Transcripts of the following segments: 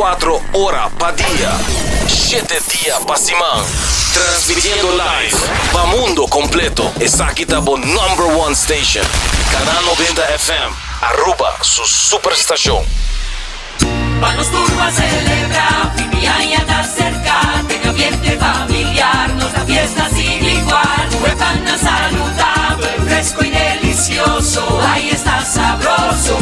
24 ora pa dia, shete dia pa siman. Transmitiendo live pa mundo completo. Esaki ta bo number one station. Canal 90 FM, Aruba su superstacion. Pa nos tur ban celebra, fin di aña ta cerca, den ambiente familiar nos da fiesta sin igual. Cu e pannan saludabel, fresco y delicioso, ay esta sabroso.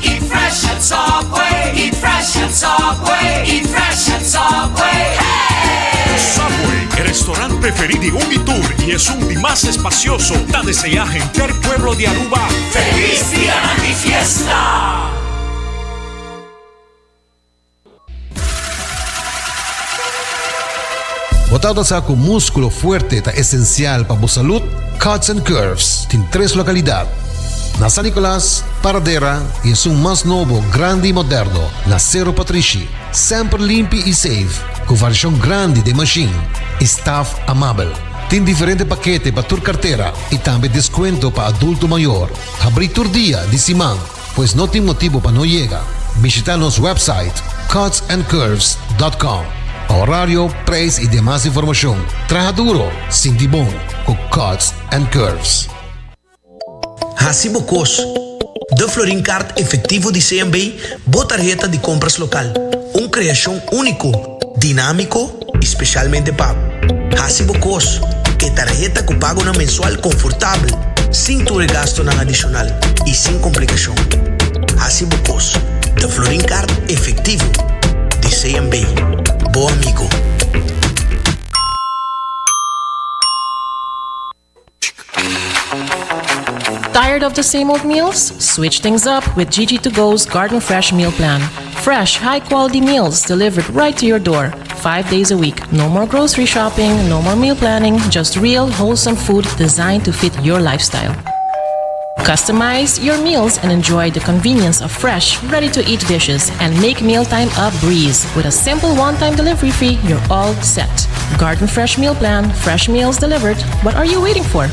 Eat fresh at Subway, eat fresh at Subway, eat fresh at Subway, hey! Subway, e restaurant preferi di un di tur y esun di mas espacioso, ta desea henter pueblo di Aruba Feliz dianan di fiesta! Bo tabata sa ku múskulo fuerte ta esensial pa bo salud? Cuts and Curves tin tres lokalidat, na San Nicolas, Paradera i esun mas nobo, grandi i moderno na Sero Patrishi. Semper limpi i safe, ku variashon grandi den mashin i staf amabel. Tin diferente pakete pa tur kartera i tambe deskuento pa adulto mayor. Habrí tur dia di siman. Pues no tin motibu pa no yega. Bishita nos website cutsandcurves dot com pa horario, prijs y demas informacion. Traha duro, sinti bon cu Cuts and Curves. Hasi bo kos. De Florin Card Efectivo di CMB, bo tarheta di compras local. Un creacion unico, dinamico y specialmente pa bo. Hasi bo kos. E tarheta ku pagonan mensual konfortabel, sin tur e gastonan adishonal i sin komplikashon. Hasi bo kos. De Florin Card Efectivo di CMB. Bo amigo. Tired of the same old meals? Switch things up with Gigi to Go's Garden Fresh Meal Plan. Fresh, high quality meals delivered right to your door, five days a week. No more grocery shopping, no more meal planning, just real, wholesome food designed to fit your lifestyle. Customize your meals and enjoy the convenience of fresh, ready to eat dishes and make mealtime a breeze. With a simple one time delivery fee, you're all set. Garden Fresh Meal Plan, fresh meals delivered. What are you waiting for?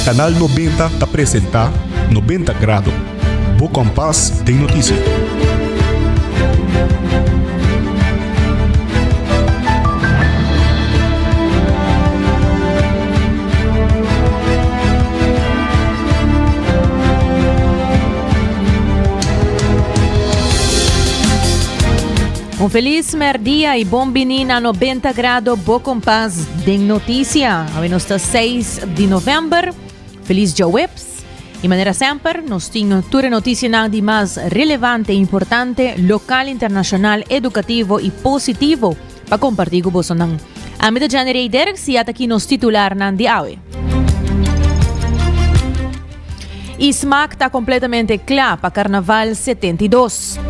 Canal 90 ta presenta 90 Grado, bo kompas den notisia. Un felis merdia y bon bini na 90 grado bo kompas den noticia. Awe nos ta 6 di november. Felis djaweps. Y manera semper, nos tin tur e noticianan di mas relevante e importante, local, internacional, educativo y positivo pa comparti cu bosonan. Ami ta Jenny Ray Derks y ata aki nos titularnan di awe. Y Smaak ta completamente cla pa Carnaval 72.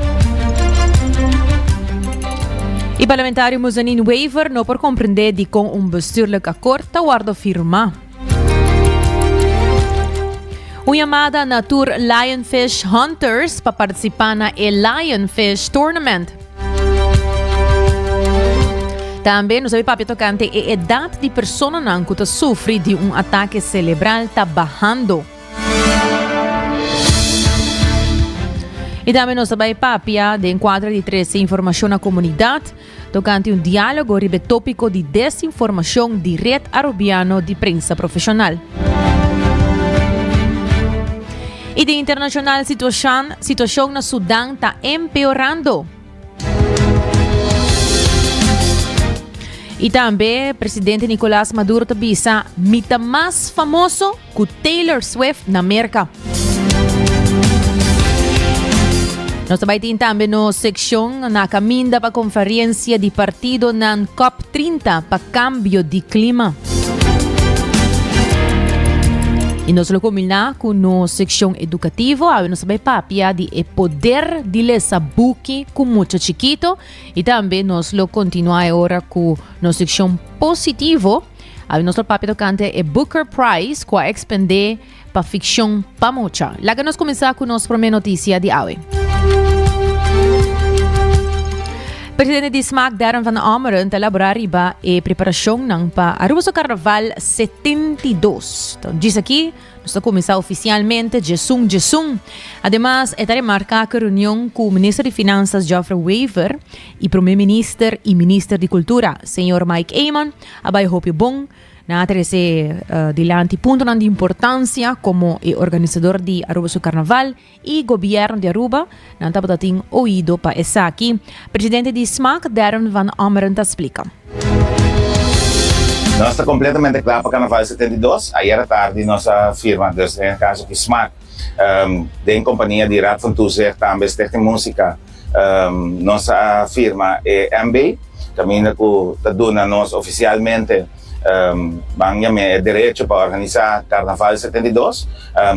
Y parlamentario Muzanin Wever no por comprende dicon un bestuurlijk akkoord ta wordo firma. Un yamada na tur Lionfish Hunters pa participa na e Lionfish Tournament. Tambe nos a papia tocante e edad di personanan cu ta sufri di un atake celebral ta bahando. Y tambe nos ta bay papia den cuadro di trece informacion na comunidad tocante un dialogo riba e topico di desinformacion di Red Arubiano di Prensa Profesional. Y den internacional situacion, situacion na Sudan ta empeorando. Y tambe presidente Nicolás Maduro ta bisa mi ta mas famoso cu Taylor Swift na Merca. Nos ta bay tin tambe nos seccion na caminda pa conferencia di partidonan COP 30 pa cambio di clima. Y nos lo culmina cu nos seccion educativo. Awe nos ta bay papia di e poder di lesa buki cu mucha chikito. Y tambe nos lo continua e ora cu nos seccion positivo. Awe nos lo papia tocante e Booker Prize cu a expende pa ficcion pa mucha. Laga nos cuminsa cu nos prome noticia di awe. Presidente di Smaak Darren van Ommeren ta elabora riba e preparacionnan pa Aruba su Carnaval 72. Então, djis aki nos ta cuminsa oficialmente djesun djesun. Ademas, e ta remarca cu reunion cu Minister di Finanzas Geoffrey Wever y Prome Minister y Minister di Cultura, Señor Mike Eman, a bay hopi bon. Nan a trece dilanti puntonan di importancia como e organisador di Aruba su Carnaval y Gobierno di Aruba. Nan tabata tin oido pa esaki. Presidente di smac, Darren van Ommeren ta splica. Nos ta completamente cla pa Carnaval 72. Ayer atardi nos a firma, dus den e caso ki smac, den compania di Raad van Toezicht, tambe Stichting Musica, nos a firma e MB, caminda cu ta duna nos oficialmente ban yam'é e derecho pa organisa Carnaval 72.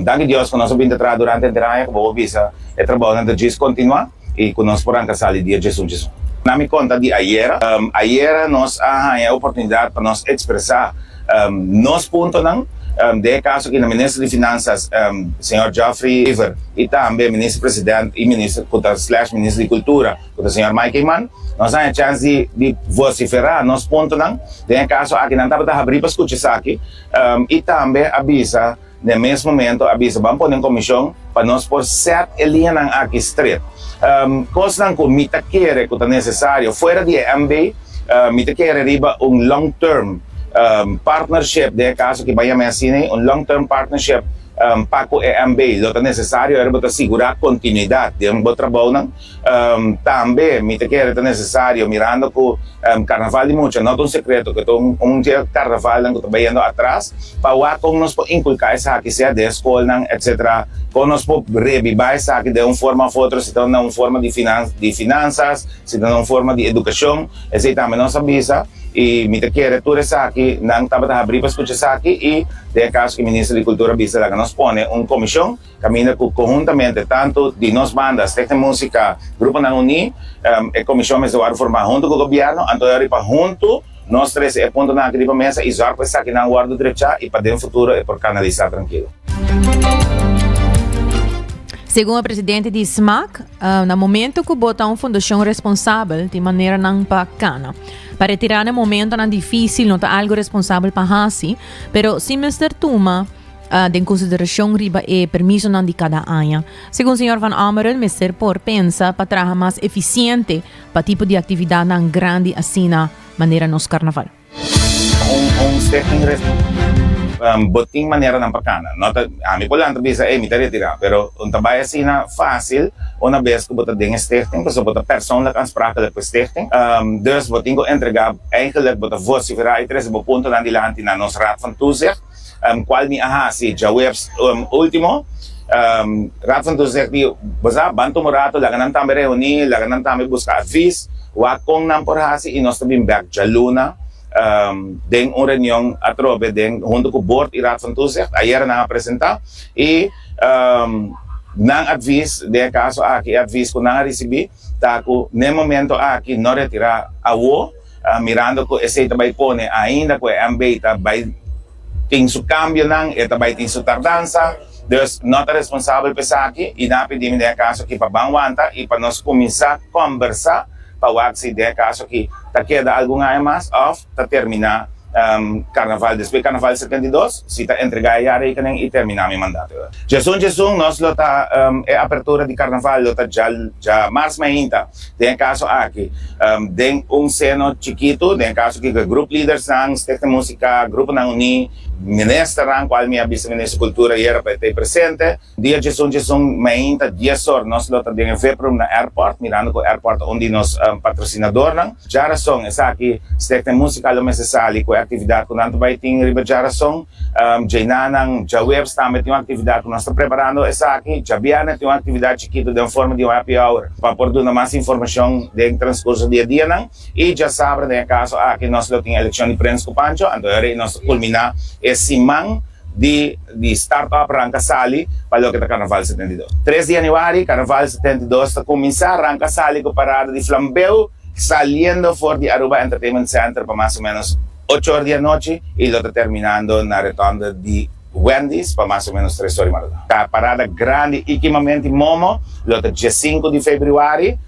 Danki Dios cu nos a bin ta traha durante henter aña, cu bo por bisa e trabounan ta djis continua y cu nos por ranca sali dia djesun djesun. Na mi conta di ayera, ayera nos a haña e oportunidad pa nos expresa nos puntonan, den e caso aki na Minister di Finanzas, señor Geoffrey Wever, y tambe Minister President y Minister cu ta slash Minister di Cultura, cu ta señor Mike Eman. Nos a haña chance di di vocifera nos puntonan. Den e caso aki nan tabata habri pa scucha esaki y tambe a bisa den mes momento a bisa ban pone un comision pa nos por set e liñanan aki stret. Cosnan cu mi ta kere cu ta necesario fuera di e MB, mi ta kere riba un long term partnership, den e caso aki ban yama asina, un long term partnership pa cu e MB lo ta necesario ora bo ta sigura continuidad den bo trabounan. Tambe mi ta kere ta necesario mirando cu Carnaval di Mucha no ta un secreto cu ta un dje carnavalnan cu ta bayendo atras pa wak con nos por inculca esaki sea den scolnan etc. Con nos por rebiba esaki den un forma of otro si ta na un forma di di finanzas si ta na un forma di educacion esey tambe nos a bisa y mi ta kere tur esaki nan tabata habri pa scucha esaki y den e caso cu Minister di Cultura bisa laga nos pone un comision Kaminda ku konhuntamente tantu di nos banda, Stichting Músika, gruponan uní, e komishon mester wòrdu formá huntu ku gobièrnu, anto e ora pa huntu nos trese e puntonan aki riba mesa i zòrg pa esakinan wòrdu drechá i pa den futuro e por kanalisá trankilo. Segun e presidente di smac, na momento ku bo ta un fundashon responsabel tin maneranan pa kana. Pa retirá na momentonan difísil no ta algu responsabel pa hasi, pero si mester tuma den konsiderashon riba e permisonan di kada aña. Segun señor Van Ommeren mester por pensa pa traha mas efisiente pa tipo di aktividatnan grandi asina manera nos karnaval. Un un stichting res bo tin maneranan pa kana. No ta ami por lanta bisa ey mi ta retira pero un ta bai asina facil una bes ku bo ta den e stichting pasobra bo ta persoonlijk aansprakelijk pa e stichting. Dus bo tin ku entrega eigenlijk bo ta vocifera y trese bo puntonan dilanti na nos raad van toezicht. Cual mi a haci djaweps ultimo. Raad van Toezicht di, Bo sa, ban tuma un rato, laga nan tambe reuni, laga nan tambe busca advies, wak con nan por haci y nos ta bin bek djaluna den un reunion atrobe den hunto cu Board y Raad van Toezicht. Ayera nan a presenta y nan advies, den e caso aki e advies cu nan a ricibi ta cu n'e momento aki no retira awo. Mirando cu esey ta bay pone ainda cu e MB ta bay tin su cambionan, e ta bay tin su tardansa, dus no ta responsabel pa esaki y nan a pidi mi den e caso aki pa ban wanta y pa nos cuminsa combersa pa wak si den e caso aki ta keda algun aña mas of ta termina Carnaval despues Carnaval 72 si ta entrega e jaarrekening y termina mi mandato. Djesun djesun nos lo ta e apertura di Carnaval lo ta djamars mainta. Den e kaso aki, den un seno chikitu, den e kaso aki ku e group leadersnan, Stichting Músika, gruponan uní, ministernan, kual mi a bisa Minister Kultura ayera pa e ta ei presente. Dia djesun djesun mainta dies or nos lo ta den e vip room na airport, mirando ku airport ta un di nos patrosinadornan. Djarason esaki Stichting Músika lo mester sali ku e aktividat ku nan ta bai tin riba djarason. Djeinanan djaweps tambe tin un aktividat ku nos ta preparando esaki. Djabièrnè tin un aktividat chikitu den forma di un happy hour pa por duna mas informashon den transkurso di e dianan. I djasabra den e kaso aki nos lo tin elekshon di Prens ku Pancho, anto e ora ei nos ta kulminá e siman. di di start up ranka sali pa loke ta Carnaval 72. Tres di januari Carnaval 72 ta cuminsa ranka sali cu parada di flambeu saliendo for di Aruba Entertainment Center pa mas o menos ocho or di anochi y lo ta terminando na retonda di Wendy's pa mas o menos tres or di madruga. Ta parada grandi y kimamenti momo lo ta diescinco di februari.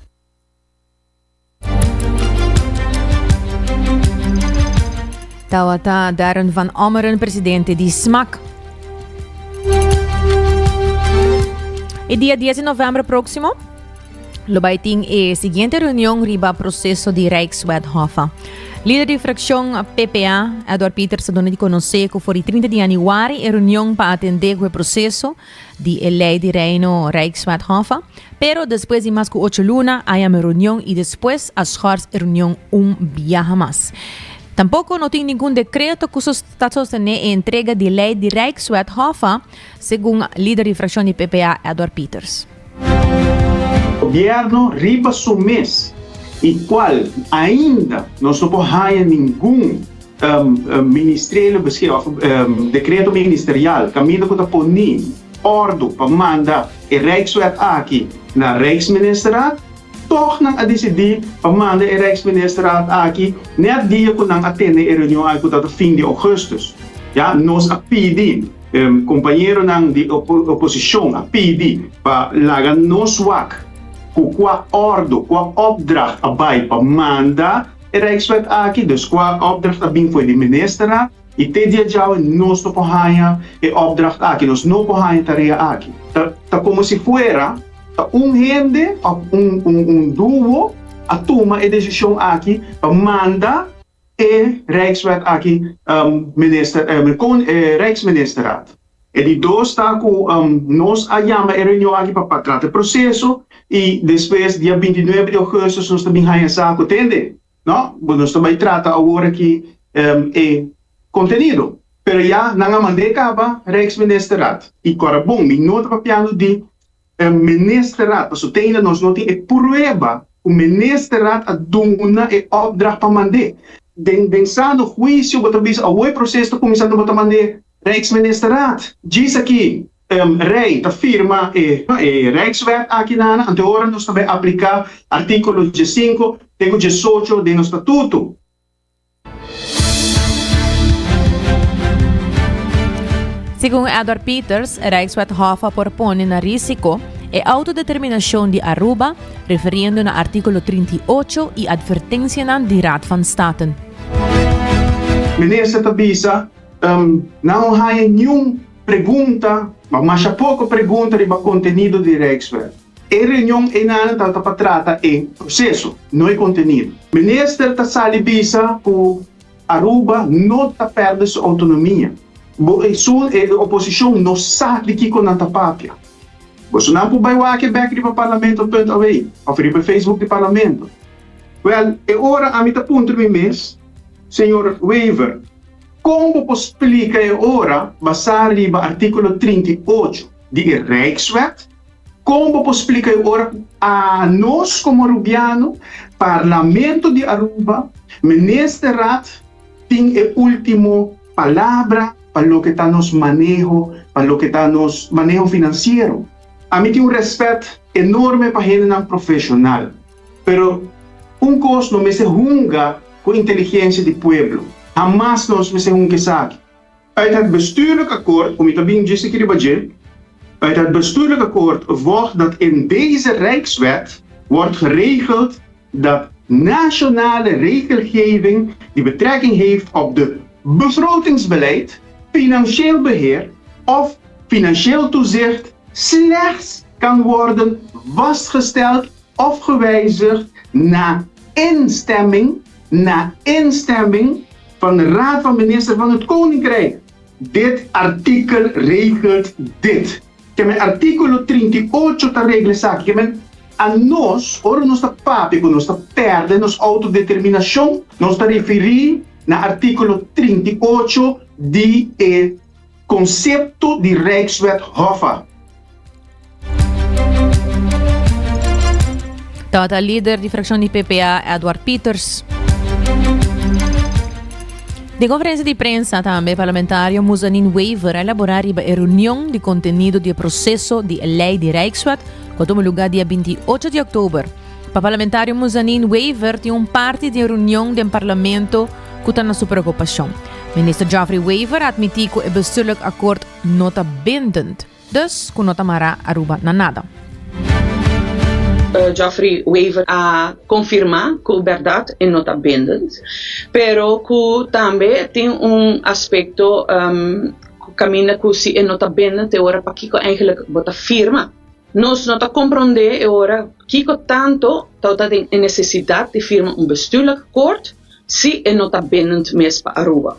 Tawata Darren van Ommeren, presidente di SMAC. E dia 10 di november próximo lo bai tin e siguiente reunion riba proceso di Rijkswet Hoffa. Lider di fraccion PPA, Edward Pieters, a duna di conoce cu for di 30 di januari e reunion pa atende cu e proceso di e ley di Reino Rijkswet Hoffa. Pero despues di mas cu ocho luna a yama e reunion y despues a schors e reunion un biaha mas. Tampoco no tin ningun decreto cu ta sostene e entrega di ley di Rijkswet Hoffa, segun lider di fraccion di PPA Edward Pieters. Gobierno riba su mes y cual ainda nos no por haya ningun ministeriële beschikking of decreto ministerial caminda cu ta poni ordo pa manda e Rijkswet aki na Rijksministerraad, toch nan a dicidi pa manda e Rijksministerraad aki net dia cu nan a tene e reunion aki cu ta fin di augustus. Ya, nos a pidi, compañeronan di oposicion a pidi pa laga nos wak cu cua ordo, cua opdracht a bay pa manda E Rijkswet aki, dus kua opdracht a bin fo'i di ministernan i te dia djawe nos no por haña e opdracht aki, nos no por haña e tarea aki. Ta ta komo si fuera ta un hende òf un un un duo a tuma e desishon aki pa manda e Rijkswet aki minister Rijksministerraad. E di dos ta ku nos a yama e reunion aki pa pa trata e proseso i despues dia bintinuebe di ougùstùs nos ta bin haña sa ku tende no bo nos ta bai trata awor aki e kontenido. Pero ya nan a mand'é kaba Rijksministerraad i kòrda bon mi no ta papiando di Ministerraad, pasobra te ainda nos no tin e prueba ku Ministerraad a duna e opdracht pa mand'é. Den den sano huisio bo ta bisa awor e proseso ta kuminsá anto bo ta mand'é Rijksministerraad. Djis aki Rey ta firma e e Rijkswet aki nana anto e ora nos ta bai apliká artíkulo diesinku te ku diesocho den nos statuto. Segun Edward Pieters, Rijkswet Hoffa por pone na risico e autodeterminacion di Aruba, referiendo na articulo 38 y advertencianan di Raad van State. Minister ta bisa, Nan no haña niun pregunta, ma masha poko pregunta riba kontenido di Rijkswet. E reunion einan tabata pa trata e proseso, no e kontenido. Minister ta sali bisa ku Aruba no ta pèrdè su outonomia. Bo esun e oposishon no sa di kiko nan ta papia. Bosonan por bai wak e bèk riba parlamento punt aw òf riba e Facebook di parlamento. Wèl, e ora ami ta puntra mi mes, señor Wever, kon bo por splika e ora basá riba artíkulo 38 di e Rijkswet? Kon bo por splika e ora ku anos komo Arubiano, Parlamento di Aruba, Ministerraad tin e ultimo palabra pa loke ta nos maneho, pa loke ta nos maneho finansiero? Ami tin un rèspèt enorme pa hendenan profeshonal, pero un kos no mester hunga ku inteligensia di pueblo. Hamas nos mester hunga esaki. Uit het bestuurlijk akkoord, ku mi ta bin djis aki riba dje, uit het bestuurlijk akkoord volgt dat in deze Rijkswet wordt geregeld dat nationale regelgeving die betrekking heeft op de begrotingsbeleid, financieel beheer of financieel toezicht slechts kan worden vastgesteld of gewijzigd na instemming na instemming van de Raad van Minister van het Koninkrijk. Dit artikel regelt dit. Ke men artíkulo 38 ta regla esaki. Ke men anos, ora nos ta papia ku nos ta pèrdè nos outodeterminashon, nos ta referí na artíkulo 38 di e Konsepto di Rijkswet Hoffa. Tabata lider di frakshon di PPA Edward Pieters. Den konferensia di prensa tambe parlamentario Muzanin Wever a elabora riba e reunion di kontenido di e proseso di e lei di Rijkswet ku a tuma luga dia 28 di oktober. Pa parlamentario Muzanin Wever tin un parti di e reunion den parlamento ku ta na su preokupashon. Minister Geoffrey Wever a atmití ku e bestuurlijk akkoord no ta bindend. Dus ku no ta mará Aruba na nada. Geoffrey Wever a konfirmá ku bèrdat e no ta bindend, pero ku tambe tin un aspekto ku kaminda ku si e no ta bindend e ora pakiko eigenlijk bo ta firma. Nos no ta komprondé e ora kiko tanto ta den e nesesidat di firma un bestuurlijk akkoord si e no ta bindend mes pa Aruba.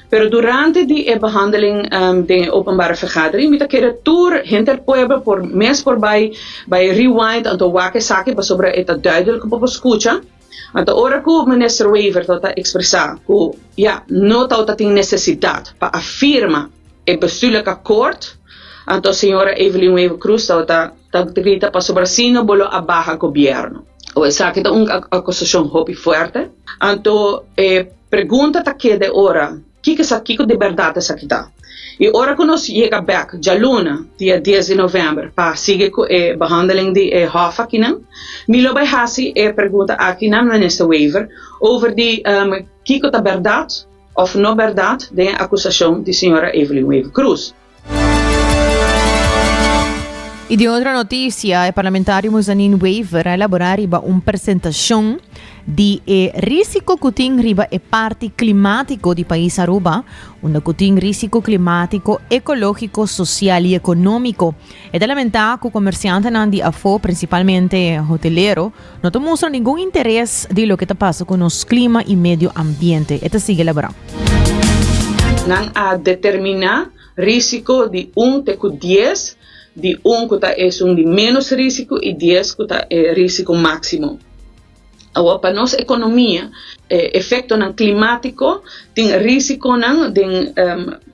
Pero durante di e behandeling den e openbare vergadering mi ta kere tur henter pueblo por mes por bai bai rewind anto wak esaki pasobra e ta duidelijk ku bo por skucha. Anto ora ku Minister Wever tabata ekspresá ku ya no tabata tin nesesidat pa a firma e bestuurlijk akkoord anto señora Evelyn Wever Croes tabata ta grita pasobra sino bo lo a baha gobierno. O esaki ta un akusashon hopi fuerte. Anto e pregunta ta keda e ora, kiko sa kiko di bèrdat esaki ta? I ora ku nos yega bèk djaluna, dia dies di novèmber, pa sigui ku e behandeling di e hòf akinan, mi lo bai hasi e pregunta aki na Minister Wever over di kiko ta bèrdat òf no bèrdat den e akusashon di señora Evelyn Wever-Croes. Y di otro noticia, e parlamentario Muzanin Wever a elabora riba un presentacion di e risico cu tin riba e parti climatico di pais Aruba, unda cu tin risico climatico, ecologico, social y economico. E ta lamenta cu comerciantenan di afo, principalmente hotelero, no ta mustra ningun interes di loke ta pasa cu nos clima y medio ambiente. E ta sigui elabora. Nan a determiná rísiko di un te ku dies, di un ku ta esun di ménos rísiko i dies ku ta e rísiko máksimo. Awor pa nos ekonomia e efektonan klimátiko tin rísikonan den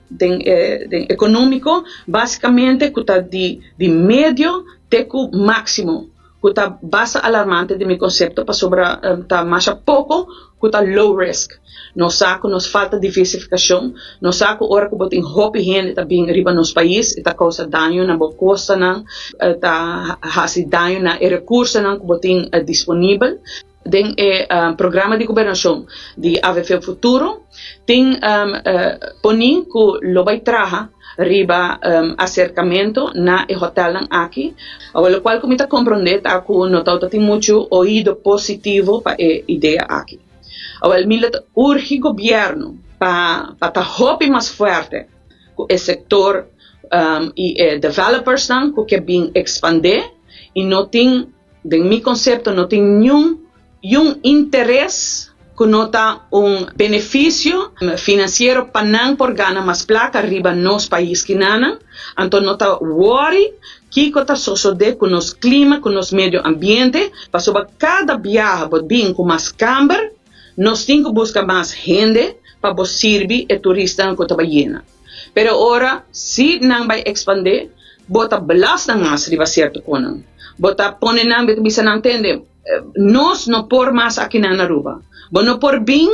den den ekonómiko básikamente ku ta di di medio te ku máksimo. ku ta basta alarmante den mi konsepto pasobra ta masha poko ku ta low risk. Nos sa ku nos falta diversifikashon, nos sa ku ora ku bo tin hopi hende ta bin riba nos pais e ta kousa daño na bo kostanan, e ta hasi daño na e rekursonan ku bo tin disponibel. Den e programa di gobernashon di avp Futuro tin poni ku lo bai traha riba aserkamentu na e hotelnan aki. Awor lokual ku mi ta komprondé ta ku no tabata tin muchu oido positivo pa e idea aki. Awor mi lo ta urgi gobièrnu pa pa ta hopi mas fuerte ku e sektor i e developersnan ku ke bin ekspandé i no tin Den mi konsepto no tin niun yun interes ku no ta un benefisio finansiero pa nan por gana mas plaka riba nos pais kinanan, anto no ta wòri kiko ta sosodé ku nos klima, ku nos medio ambiente, pasobra kada biaha bo bin ku mas kamber, nos tin ku buska mas hende pa bo sirbi e turistanan ku ta bai yena. Pero ora si nan bai ekspandé, bo ta blas nan mas riba sierto konan. Bo ta pone nan, bo ta bisa nan, Tende, nos no por mas akinan na Aruba. Bo no por bin,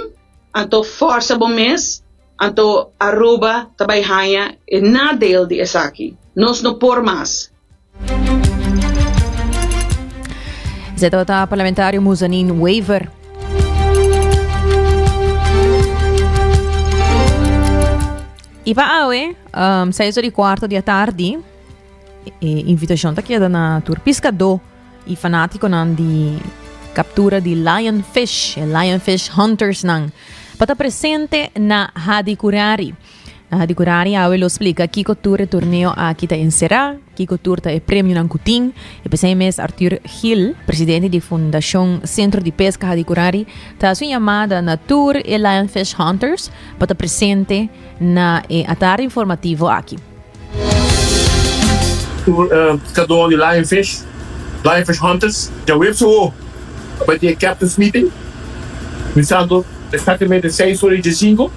anto forsa bo mes, anto Aruba ta bai haña e nadeel di esaki. Nos no por mas. Esei tabata parlamentario Muzanin Wever. I pa awe, um, seis ora i kuarto di atardi, e invitashon ta keda na tur piskadó i fanátikonan di kaptura di lionfish, e lionfish hunters nan, pa ta presente na Hadicurari. Na Hadicurari awe lo splika kiko tur e torneo aki ta enserá, kiko tur ta e premionan ku tin. E p'esei mes Arthur Gil, presidente di Fundashon Sentro di Peska Hadicurari, ta hasi un yamada na tur e Lionfish Hunters pa ta presente na e atardi informativo aki. Tur piskadó di Lionfish, Lionfish Hunters, djaweps awo a bai tin e Captain's Meeting, kuminsando eksaktamente seis ora i diesinku.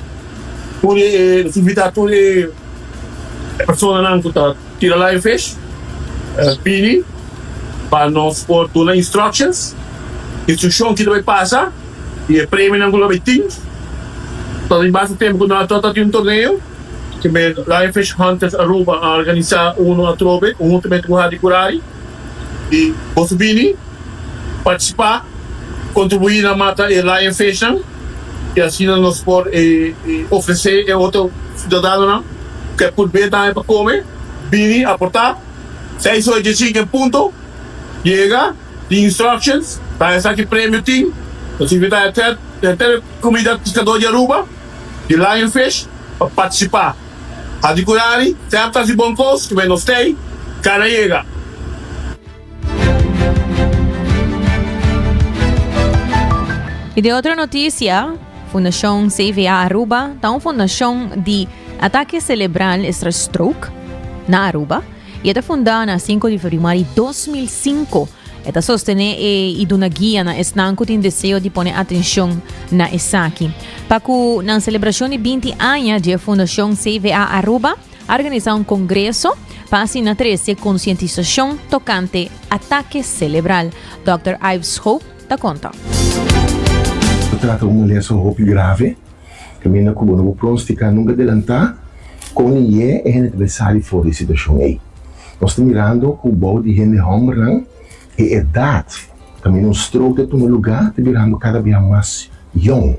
Tur e nos invita tur e personanan ku ta tira lionfish bini pa nos por duna instructions, instrukshon ki ta bai pasa i e premionan ku lo bai tin. Ta tin basta tempo ku no a trata di un torneo. Ke men Lionfish Hunters Aruba a organisá uno atrobe konhuntamente ku Hadicurari. I boso bini partisipá, kontribuí na mata e lionfishnan i asina nos por ofresé e otro siudadanonan ku e purbé tambe pa kome. Bini aportá. Seis ora dje en punto. Yega, tin instructions, ta esaki premio tin. Nos invita henter e comunidad piscador di Aruba, di Lionfish, pa participa. Hadi curari, semper ta haci bon cos, cu nos tey, cana yega. Y den otro noticia, Fundacion CVA Aruba ta un fundacion di atake celebral estra stroke na Aruba. Y e ta fundá na sinku di febrüari 2005. E ta sostené e i duna guia na esnan ku tin deseo di pone atenshon na esaki. Pa ku nan selebrashon di binti aña dje Fundashon CVA Aruba a organisá un kongreso pa asina trese konsientisashon tokante atake selebral. Dòkter Ives Schoop ta konta. Ta trata un malesa hopi grave. Kaminda ku bo no por pronostika nunka delantá kon i ye e hende ta bai sali for di e situashon ei. Nos ta mirando ku bou di hende hòmbernan e edat kaminda un stroke ta tuma lugá ta birando kada bia mas yòn.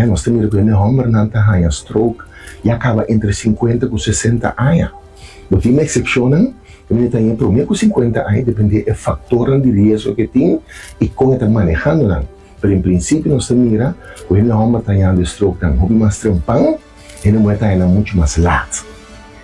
Nos ta mira ku hende hòmbernan ta haña stroke ya kaba entre sinkuenta ku sesenta aña. Bo tin eksepshonnan kaminda ta haña promé ku sinkuenta aña dependé e faktornan di riesgo ku e tin i kon e ta manehando nan. Pero en prinsipio nos ta mira ku hende hòmber ta hañando e strokenan hopi mas trempan, hende muhé ta haña nan muchu mas lat.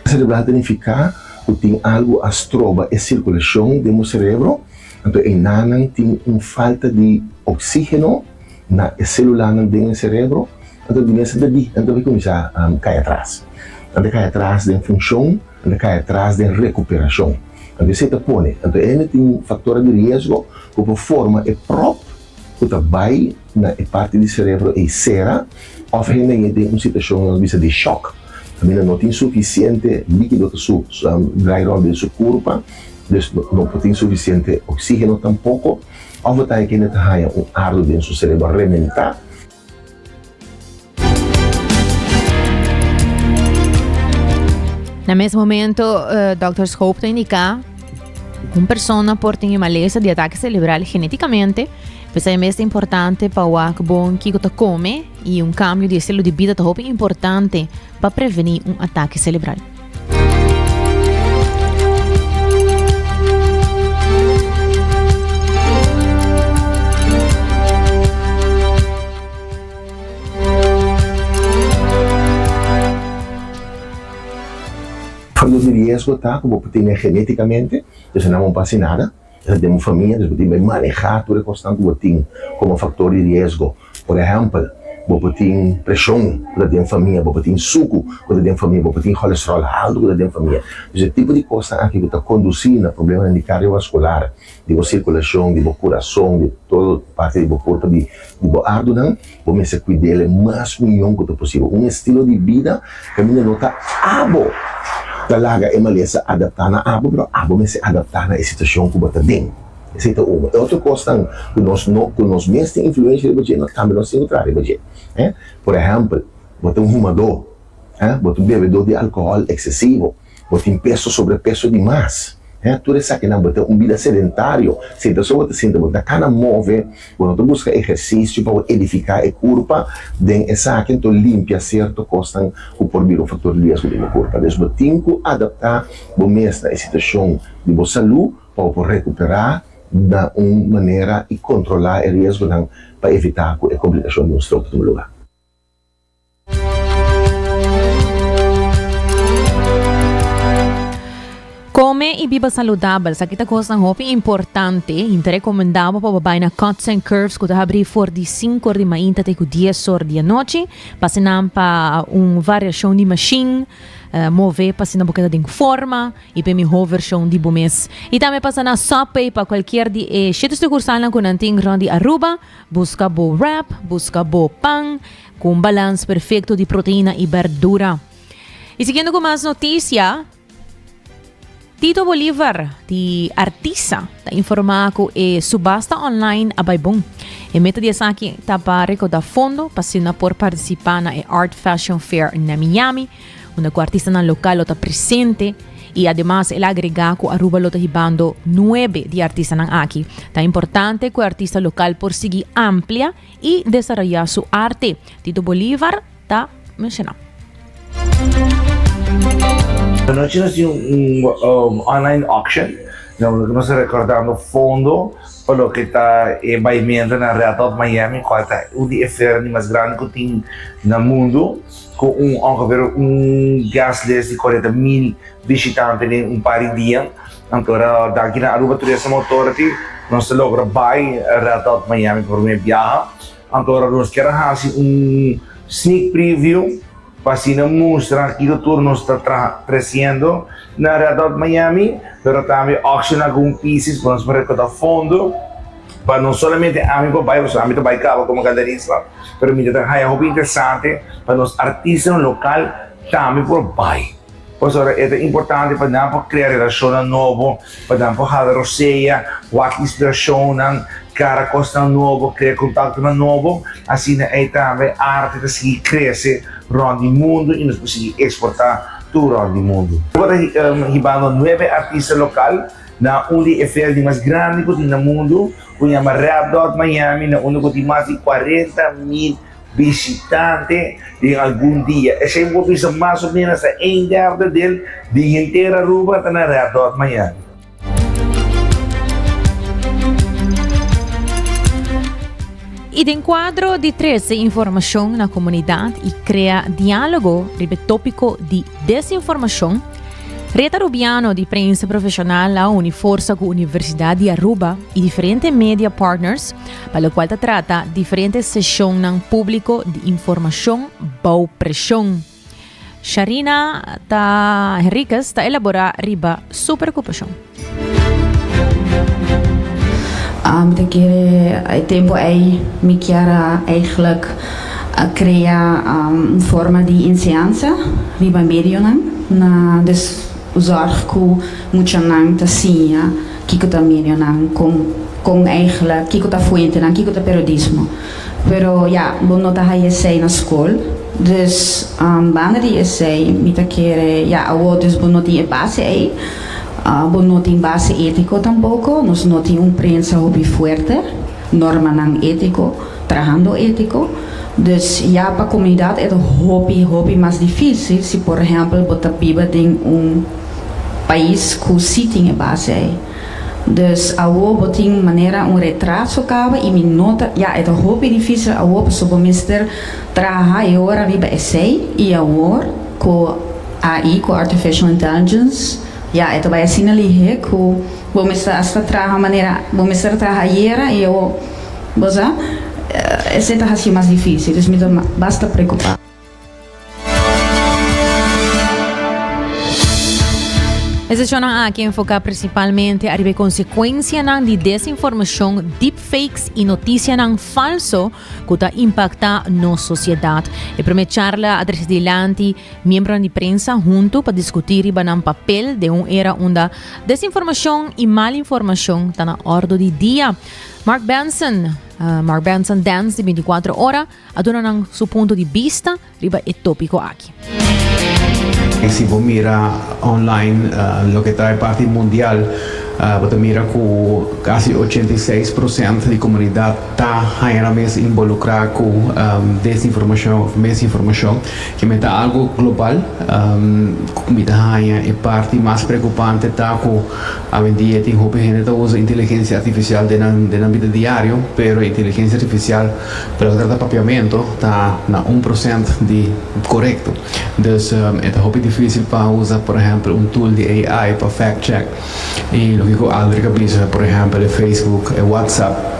Serebral ta nifiká ku tin algu a stroba e sirkulashon den bo serebro, anto einanan tin un falta di oksígeno na e selulanan den e serebro, anto di mes nan ta di, nan ta bai kuminsá kai atras. Nan ta kai atras den funshon, nan ta kai atras den rekuperashon. Anto esei ta pone, anto e hende tin faktornan di riesgo ku por forma e pròp ku ta bai na e parti di serebro ei sera òf hende ei den un situashon nos bisa di shòk kaminda no tin sufisiente líkido ta su drai rònt den su kurpa dus no por tin sufisiente oksígeno tampoko òf bo ta haña kende ta haña un ardu den su serebro rementá. Na mes momento, eh, Dr. Schoop ta indica un persona por tin e malesa di ataque cerebral geneticamente. P'esei mes ta importante pa wak bon kiko ta come y un cambio di estilo di bida ta hopi importante pa preveni un ataque cerebral. Factor di riesgo ta cu bo por tene geneticamente, dus nan bo no haci nada, esaki den bo famia, dus bo tin bay maneha tur e cosnan cu bo tin como factor di riesgo. Por ehempel, bo por tin preshon ku ta den famia, bo por tin suku ku ta den famia, bo por tin kolesterol haltu ku ta den famia. Dus e tipo di kosnan aki ku ta kondusí na problemanan di kardiovaskular, di bo sirkulashon, di bo kurason, di todo parti di bo kurpa, di bo ardunan, bo mester kuid'el e mas mion ku ta posibel. Un estilo di bida kaminda no ta abo ta laga e malesa adaptá na abo, pero abo mester adaptá na e situashon ku bo ta den. Esei ta unu. E otro kosnan ku nos no, ku nos mes tin influensha riba dje, nos tambe nos tin ku traha riba dje. Eh. Por ehèmpel, bo ta un humadó, eh, bo ta un bebedó di alkohòl eksesivo, bo tin peso, sobrepeso di mas, eh, tur esakinan, bo ta un bida sedentario, sinta so bo ta sinta, bo no ta kana move, bo no ta buska ehersisio pa bo edifiká e kurpa, den esaki anto limpia sierto kosnan ku por bira un faktor di riesgo den bo kurpa. Dus bo tin ku adaptá bo mes na e situashon di bo salú. pa bo por rekuperá na un manera i kontrolá e riesgonan pa evitá ku e komplikashon di un stroke ta tuma lugá. Kome i biba saludabel, esaki ta kosnan hopi importante. I ta rekomendá bo pa bo bai na Cuts and Curves ku ta habrí for di sinku or di mainta te ku dies or di anochi. Pasa nan pa un variashon di mashin, move pa asina bo keda den forma. I p'e mihó vershon di bo mes. I tambe pasa na Subway pa kualkier di e shete sukursalnan ku nan tin rònt di Aruba. Buska bo wrap, buska bo pan ku un balans perfekto di proteina i bèrdura. I siguiendo ku mas notisia. Tito Bolivar di Artisa ta informa cu e subasta online a bay bon. E meta di esaki ta pa recauda fondo pa asina por participa na e Art Fashion Fair na Miami, unda cu artistanan local lo ta presente y ademas el a agrega cu Aruba lo ta hibando nuebe di e artistanan aki. Ta importante cu e artista local por sigui amplia y desaroya su arte, Tito Bolivar ta menciona. Anochi nos tin un online auction na unda ku nos ta rekordando fondo pa loke ta e baimento na Red Hot Miami kual ta un di e feranan di mas grandi ku tin na mundu ku un ongeveer un guest list di 40,000 bishitante den un par di dia. Anto ora danki na Aruba Tourism Authority nos ta logra bai Red Hot Miami pa prome biaha. Anto ora nos kier a hasi un sneak preview pa asina mustra kiko tur nos ta treciendo na Red Hot Miami, pero tambe auction algun pieces pa nos por recorda fondo pa no solamente ami por bai, pasobra ami ta bai caba como galerista, pero mi ta haya hopi interesante pa nos artistanan local tambe por bai. Pasobra e ta importante pa nan por krea relashonnan nobo, pa nan por hala rosea, wak inspirashonnan, kara kosnan nobo, krea kontaktonan nobo. Asina ei tambe arte ta sigui krese rònt di mundu i nos por sigui eksportá tur rònt di mundu. Bo ta hibando nuebe artista lokal na un di e feria di mas grandi ku tin na mundu ku yama Red Dot Miami na unda ku tin mas di 40,000 Bishitante den algun dia. Esei bo bisa mas o menos ta een derde del di henter Aruba ta na Red Dot Miami. I den kuadro di trese informashon na komunidat i krea diálogo riba e tópiko di desinformashon, Red Arubiano di Prensa Profeshonal a uni forsa ku Universidat di Aruba i diferente media partners pa lokual ta trata diferente seshonnan públiko di informashon bou preshon. Sharina ta Henriquez ta elaborá riba su preokupashon. Mi ta kere e tempu ei mi kier a eigenlijk a krea un forma di enseñansa riba medionan na dus zorg ku muchanan ta siña Kiko ta medionan? Kon kon eigenlijk? Kiko ta fuentenan? Kiko ta periodismo? Pero ya, bo no ta haya esei na skol. Dus banda di esei mi ta kere, ya awor dus bo no tin e base ei. Bo no tin base etiko tampoko. Nos no tin un prensa hopi fuerte, normanan etiko, trahando etiko. Dus ya pa komunidat e ta hopi hopi mas difisil si por ehèmpel bo ta biba den un. Pais ku si tin e base ei. Dus awo bo tin manera un retraso kaba i mi no ta, ya e ta hopi difisil awo pasobra bo mester traha e ora riba esei i awor ku AI, ku Artificial Intelligence, ya e ta bai asina lihé ku bo mester asta traha manera bo mester traha ayera i awo bo sa esei ta hasi mas difisil. Dus mi ta basta preokupa. E sesionnan aki enfoca principalmente ariba e consecuencianan di desinformacion, deepfakes y noticianan falso cu ta impacta nos sociedad. E prome charla a trece dilanti miembronan di prensa hunto pa discuti riba nan papel den un era unda desinformacion y malinformacion ta na ordo di dia. Mark Benson, Mark Benson Dance di 24 Ora, A duna nan su punto di bista riba e tópiko aki. Si bo mira online loke ta e parti mundial, bo ta mira ku kasi 86% di komunidat ta haña nan mes involukrá ku desinformashon òf misinformashon. Ke men ta algu global. Ku mi ta haña e parti mas preokupante ta ku awendia tin hopi hende ta usa inteligensia artifisial den nan den nan bida diario, pero inteligensia artifisial Pero lo trata papiamento ta na un procent di corecto. Dus e ta hopi dificil pa usa por ehempel un tool di AI pa fact check. Y loke cu Aldrich a bisa por ehempel e Facebook, e WhatsApp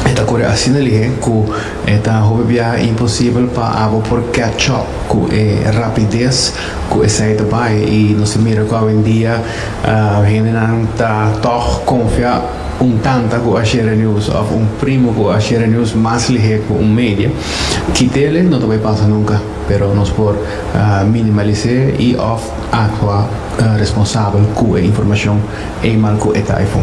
e ta core asina lihe cu e ta hopi biaha imposibel pa abo por catch up cu e rapidez cu esey ta bay. Y nos ta mira cu awendia hendenan ta toch confia. un tanta ku a share e news òf un primo ku a share e news mas lihé ku un media. Kit'el no ta bai pasa nunka, pero nos por minimalis'é i òf aktua responsabel ku e informashon eenmaal ku e ta aifó.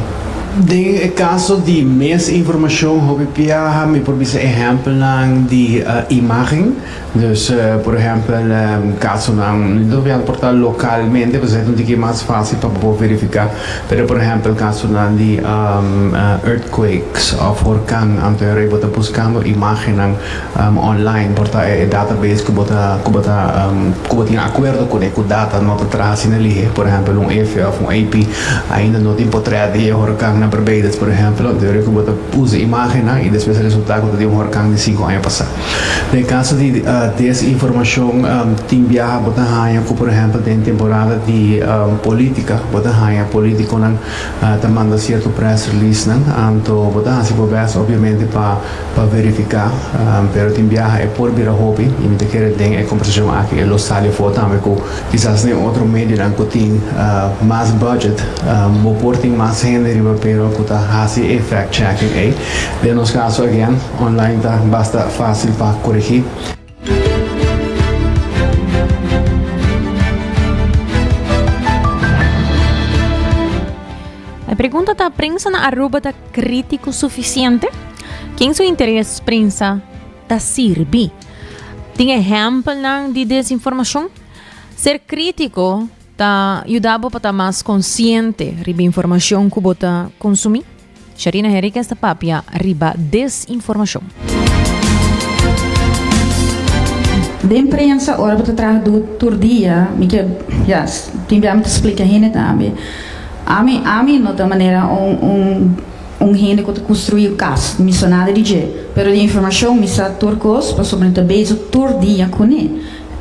Den e kaso di misinformashon hopi biaha mi por bisa ehèmpelnan di imágen. Dus, por ehèmpel, kasonan, no ta por ta lokalmente, pasobra e ta un tiki mas fásil pa bo por verifiká, pero por ehèmpel kasonan di earthquakes òf horkan, anto e rei bo ta buskando imágennan online, por ta e database ku bo ta ku bo ta ku bo tin akuerdo kuné ku data no ta traha asina lihé, por ehèmpel un efe òf un AP ainda no tin potrèt di e horkan na Barbados, por ehèmpel, anto e rei ku bo ta usa imágennan i despues resultá ku ta di un horkan di sinku aña pasá. Den kaso di desinformashon tin biaha bo ta haña ku por ehèmpel den temporada di polítika bo ta haña polítikonan ta manda sierto press releasenan anto bo ta hasi bo bèst obviamente pa pa verifiká pero tin biaha e por bira hopi i mi ta kere den e kombersashon aki e lo sali afó tambe ku kisas den otro medionan ku tin mas budget bo por tin mas hende riba pero ku ta hasi e fact checking ei den nos kaso again. Online ta basta fácil pa corregí. E pregunta ta, Prensa na Aruba ta crítico suficiente? Ken su interes prensa ta sirbi? Tin ehempelnan di desinformacion? Ser crítico ta yuda bo pa ta mas consciente riba informacion cu bo ta consumi? Sharina Henriquez ta papia riba desinformashon. Den prensa ora bo ta traha du tur dia mi ke ya tin bia mi ta splika hende tambe ami ami no ta manera un un un hende ku ta konstrui un kas mi sa nada di dje pero di informashon mi sa tur kos pasobra mi ta bezig tur dia kuné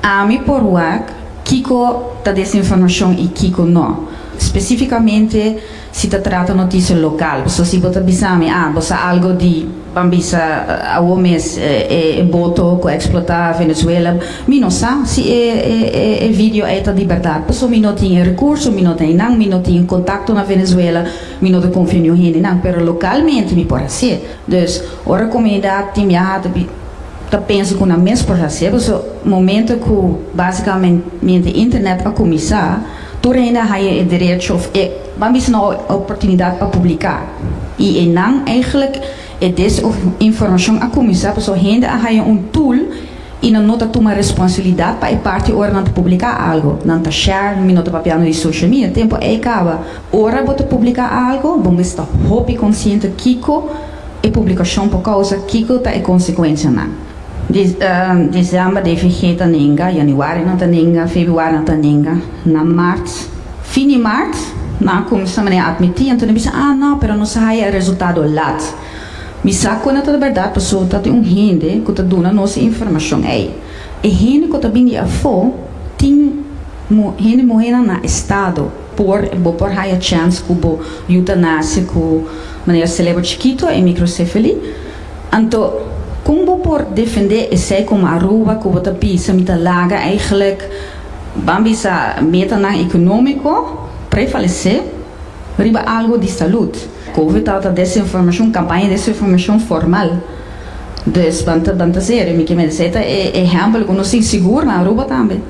ami por wak kiko ta desinformashon i kiko no spesifikamente Si ta trata notisia lokal, pasobra si bo ta bisa mi, ah, bo sa algo di, ban bisa awor mes e e boto ku a eksplotá Venezuela, mi no sa si e e e video ei ta di bèrdat, pasobra mi no tin e rekurso, mi no ta einan, mi no tin kontakto na Venezuela, mi no ta konfia niun hendenan, pero lokalmente mi por hasié. Dus, ora komunidat tin biaha ta ta pensa ku nan mes por hasié, pasobra momento ku básikamente internet a kuminsá, Tur hende a haya e derecho of e, ban bisa no, oportunidad pa publica. Y eynan eigenlijk e desinformacion a cuminsa pasobra hende a haya un tool y nan no ta tuma responsabilidad pa e parti ora nan ta publica algo. Nan ta share, mi no ta papiando di social media, tempo ey caba. Ora bo ta publica algo, bo mester ta hopi consciente kico e publicacion por causa, kico ta e consecuencianan. December DVG ta nenga, januari nan ta nenga, februari nan ta nenga, na maart, fin di maart nan a cuminsa manera admiti, anto nan bisa ah no pero nos a haya e resultado laat. Mi sa cu no ta berdad pasobra ta tin un hende cu ta duna nos e informacion ey. E hende cu ta bin di afo tin hende muhenan na estado por bo por haya chance cu bo yu ta nace cu manera celebro chikito e microcefaly. Anto, kon bo por defendé esei komo Aruba ku bo ta bisa mi ta laga eigenlijk ban bisa metanan ekonómiko prevalesé riba algu di salud? Covid tabata desinformashon, kampaña di desinformashon formal. Dus ban ta ban ta serio, mi ke mester esei ta e ehèmpel ku nos tin sigur na Aruba tambe.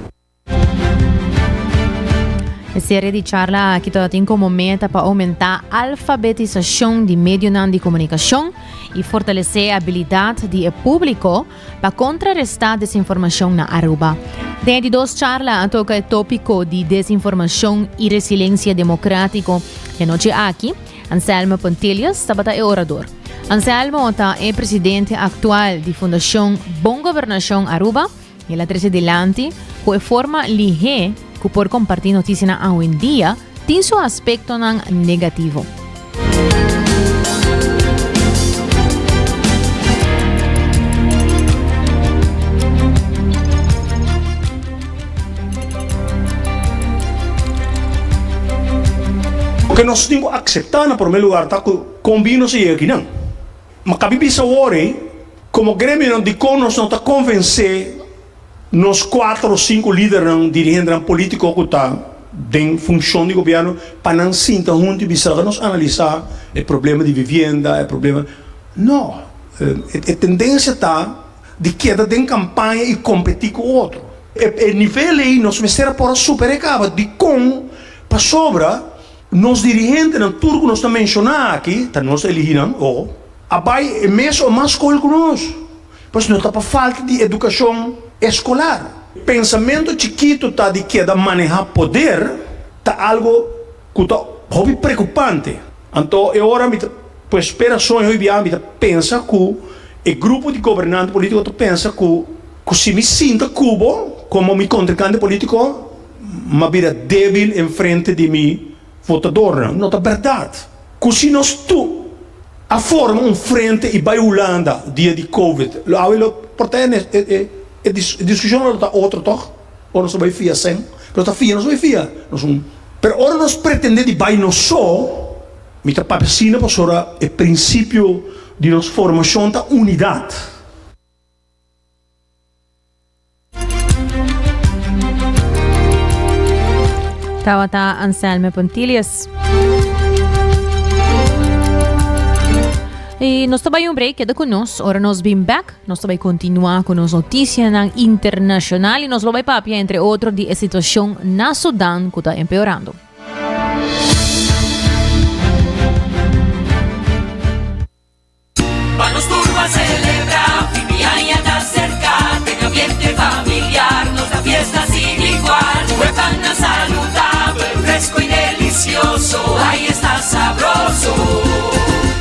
E serie di charla aki tabatin komo meta pa oumentá alfabetisashon di medionan di komunikashon i fortalesé e abilidat di e públiko pa kontrarestá desinformashon na Aruba. Den e di dos charla a toka e tópiko di desinformashon i resilensia demokrátiko. E anochi aki, Anselmo Pontilius tabata e orador. Anselmo ta e presidente aktual di Fundashon Bon Gobernashon Aruba. El a trece dilanti cu e forma lihé cu por comparti noticianan awendia tin su aspectonan negativo. Loke nos tin cu acepta na prome lugar ta cu con bin nos a yega akinan. Ma kabi bisa awor ei, komo gremionan dikon nos no ta konvensé nos kuater o sinku lidernan, dirigentenan polítiko ku ta. den funshon di gobièrnu pa nan sinta huntu i bisa nos analisá e problema di vivienda, e problema. No, e tendensia ta di keda den kampaña i kompetí ku otro. E nivel ei nos mester a por a super'é kaba. Dikon? Pasobra nos dirigentenan, tur ku nos ta menshoná aki, ta nos elihí nan, ojo, a bai e mes o mas skol ku nos. Pues no ta pa falta di edukashon eskolar. Pensamentu chikitu ta di keda manehá poder ta algu ku ta hopi preokupante. Anto e ora mi ta pues spera soño hoy bia mi ta pensa ku e grupo di gobernante politiko ta pensa ku ku si mi sinta ku bo komo mi kontrinkante politiko m'a bira debil enfrente di mi votadornan. No ta bèrdat ku si nos tur a forma un frente i bai Hulanda dia di covid lo awe lo por ta e e diskushon lo ta otro tòg? Ora nos ta bai fia sèn nos ta fia nos bai fia nos un pero ora nos pretende di bai nos so mi ta papia asina pasobra e prinsipio di nos formashon ta unidat. Tabata Anselme Pontilius. Y nos ta bay un break, keda con nos. Ora nos bin back, nos ta bay continua con nos noticianan internacional y nos lo bay papia entre otro di e situacion na Sudan cu ta empeorando. Pa nos tur ban celebra, fin di aña ta cerca, den ambiente familiar, nos da fiesta sin igual. Huepan na saludabel, fresco y delicioso, ay esta sabroso.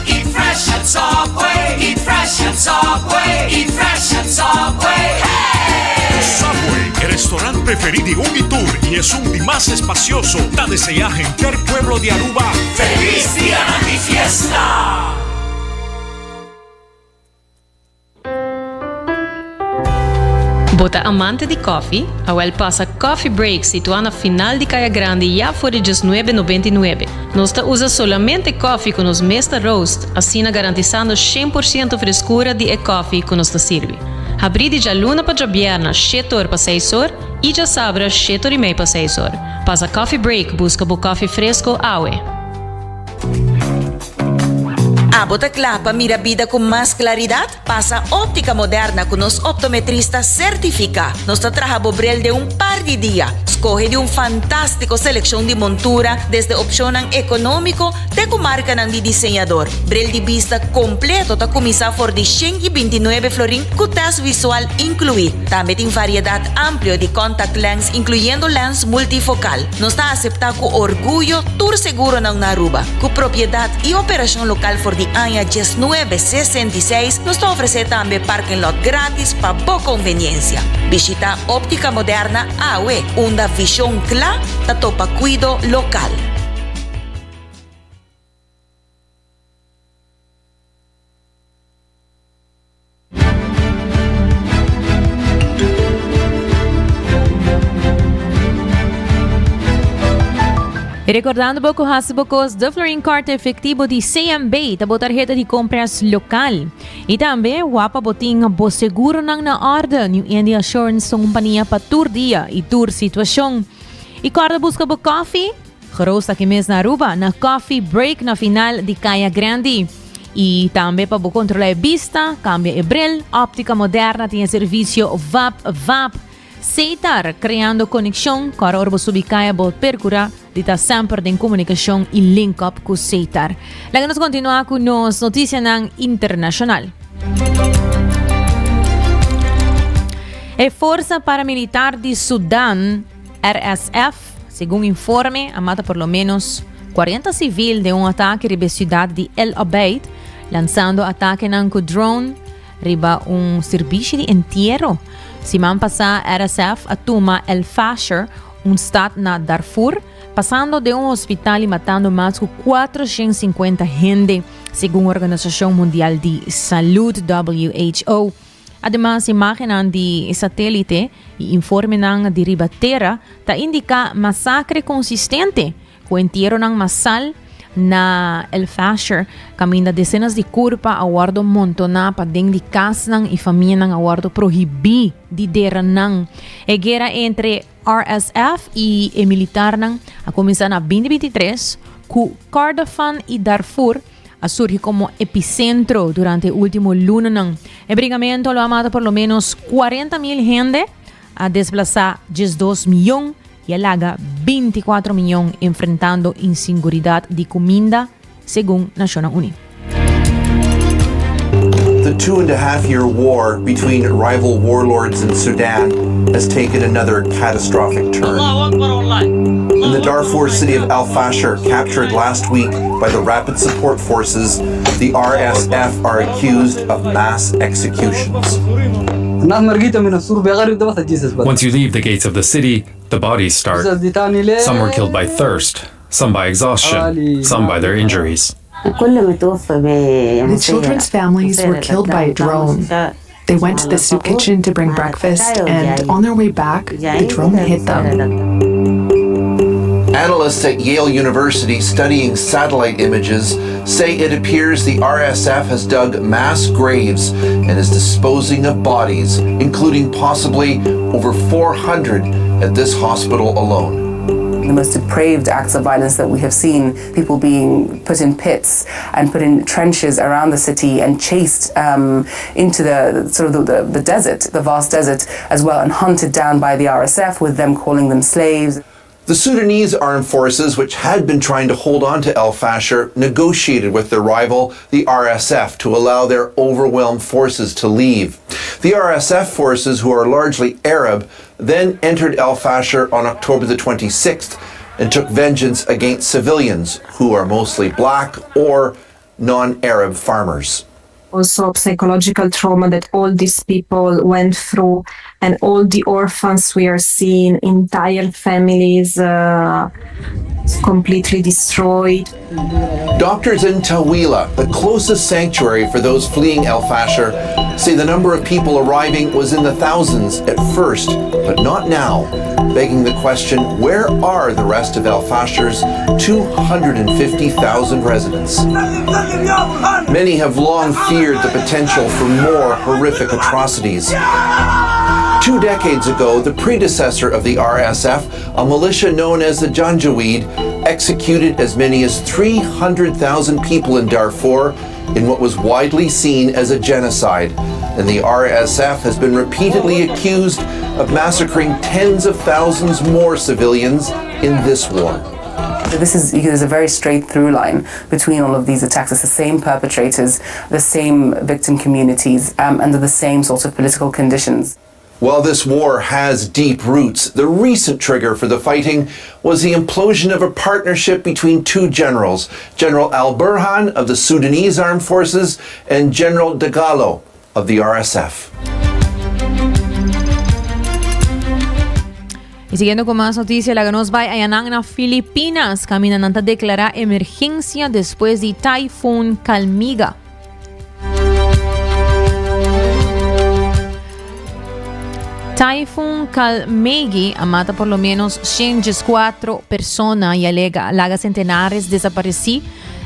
Eat fresh at Subway, eat fresh at Subway, eat fresh at Subway, hey! Subway, e restaurant preferi di un y tur y esun di mas espacioso, ta desea henter pueblo di Aruba Feliz Dianan di Fiesta! Bo ta amante di koffie? Awel pasa Coffee Break situá na final di Kaya Grandi ya for di diesnuebe nobenta i nuebe. Nos ta usa solamente koffie ku nos mes ta roast, asina garantisando shen por siento freskura di e koffie ku nos ta sirbi. Habrí di djaluna pa djabièrna shete or pa seis or i djasabra shete or i mei pa seis or. Pasa Coffee Break buska bo koffie fresko awe. Abo ta kla pa mira bida ku mas klaridat? Pasa Óptica Moderna ku nos optometrista sertifiká. Nos ta traha bo bril den un par di dia. Skohe di un fantástiko selekshon di montura, desde opshonnan ekonómiko te ku markanan di diseñador. Bril di bista kompleto ta kuminsá for di 129 florin ku tèst visual inkluí. Tambe tin variedat amplio di contact lens inkluyendo lens multifokal. Nos ta aseptá ku orguyo tur seguronan na Aruba. Ku propiedat i operashon lokal for di aña diesnuebe sesenta i seis, nos ta ofresé tambe parking lot grátis pa bo konveniensia. Bishitá Óptica Moderna awe, unda vishon kla ta topa kuido lokal. Recordando bo cu haci bo cos de Florin Card efectivo di CMB ta bo tarjeta di compras local. Y tambe wapa bo tin bo seguronan na orde. New India Assurance ta un compania pa tur dia y tur situacion. Y corda busca bo koffie geroost aki mes na Aruba na Coffee Break na final di Caya Grandi. Y tambe pa bo controla e bista, cambia e bril, Optica Moderna tin e servicio Vap Vap. Setar, creando conexion, cu ora bo subi caya bo percura di ta semper den comunicacion y link up cu Setar. Laga nos continua cu nos noticianan internacional. E forsa paramilitar di Sudan, RSF, Segun informe, a mata por lo menos 40 civil den un atake riba e ciudad di El Obeid, lanzando atakenan cu drone riba un sirbishi di entiero. Siman pasá RSF a tuma El Fasher, un stad na Darfur, pasando den un hospital y matando mas cu 450 hende, segun Organisacion Mundial di Salud, WHO. Ademas, imágennan di satélite i informenan di riba tera ta indiká masakre konsistente ku entieronan masal. Na El Fasher, kaminda desenas di kurpa a wòrdu montoná paden di kasnan i famianan a wòrdu prohibí di dera nan. E guera entre RSF i e militarnan a kuminsá na 2023, ku Kordofan i Darfur a surgi komo episentro durante e último lunanan. E bringamentu lo a mata por lo ménos 40 mil hende, a desplasá 12 mion i a laga 24 mion enfrentando insinguridat di kuminda, segun Nashonnan Uní. The two and a half year war between rival warlords in Sudan has taken another catastrophic turn. In the Darfur city of Al Fasher, captured last week by the Rapid Support Forces, the RSF are accused of mass executions. Once you leave the gates of the city, the bodies start. Some were killed by thirst, some by exhaustion, some by their injuries. The children's families were killed by a drone. They went to the soup kitchen to bring breakfast, and on their way back, the drone hit them. Analysts at Yale University studying satellite images say it appears the RSF has dug mass graves and is disposing of bodies, including possibly over 400 at this hospital alone the most depraved acts of violence that we have seen people being put in pits and put in trenches around the city and chased um, into the sort of the, the, the desert, the vast desert as well, and hunted down by the RSF with them calling them slaves. The Sudanese armed forces, which had been trying to hold on to El Fasher, negotiated with their rival, the RSF, to allow their overwhelmed forces to leave. The RSF forces, who are largely Arab, then entered El Fasher on October the 26th and took vengeance against civilians, who are mostly black or non Arab farmers also psychological trauma that all these people went through and all the orphans we are seeing entire families uh, completely destroyed Doctors in Tawila, the closest sanctuary for those fleeing El Fasher, say the number of people arriving was in the thousands at first, but not now, begging the question where are the rest of El Fasher's 250,000 residents? Many have long feared the potential for more horrific atrocities. Two decades ago, the predecessor of the RSF, a militia known as the Janjaweed, executed as many as 300,000 people in Darfur in what was widely seen as a genocide. And the RSF has been repeatedly accused of massacring tens of thousands more civilians in this war. This is there's a very straight through line between all of these attacks. It's the same perpetrators, the same victim communities, um, under the same sort of political conditions. While this war has deep roots, the recent trigger for the fighting was the implosion of a partnership between two generals, General Al Burhan of the Sudanese Armed Forces and General Dagalo of the RSF. I siguiendo ku mas notisia, laga nos bai ayanan na Filipinas, kaminda nan ta deklará emergensia despues di Typhoon Kalmiga. Typhoon Kalmegi a mata por lo menos 104 persona i a laga sentenares desaparesí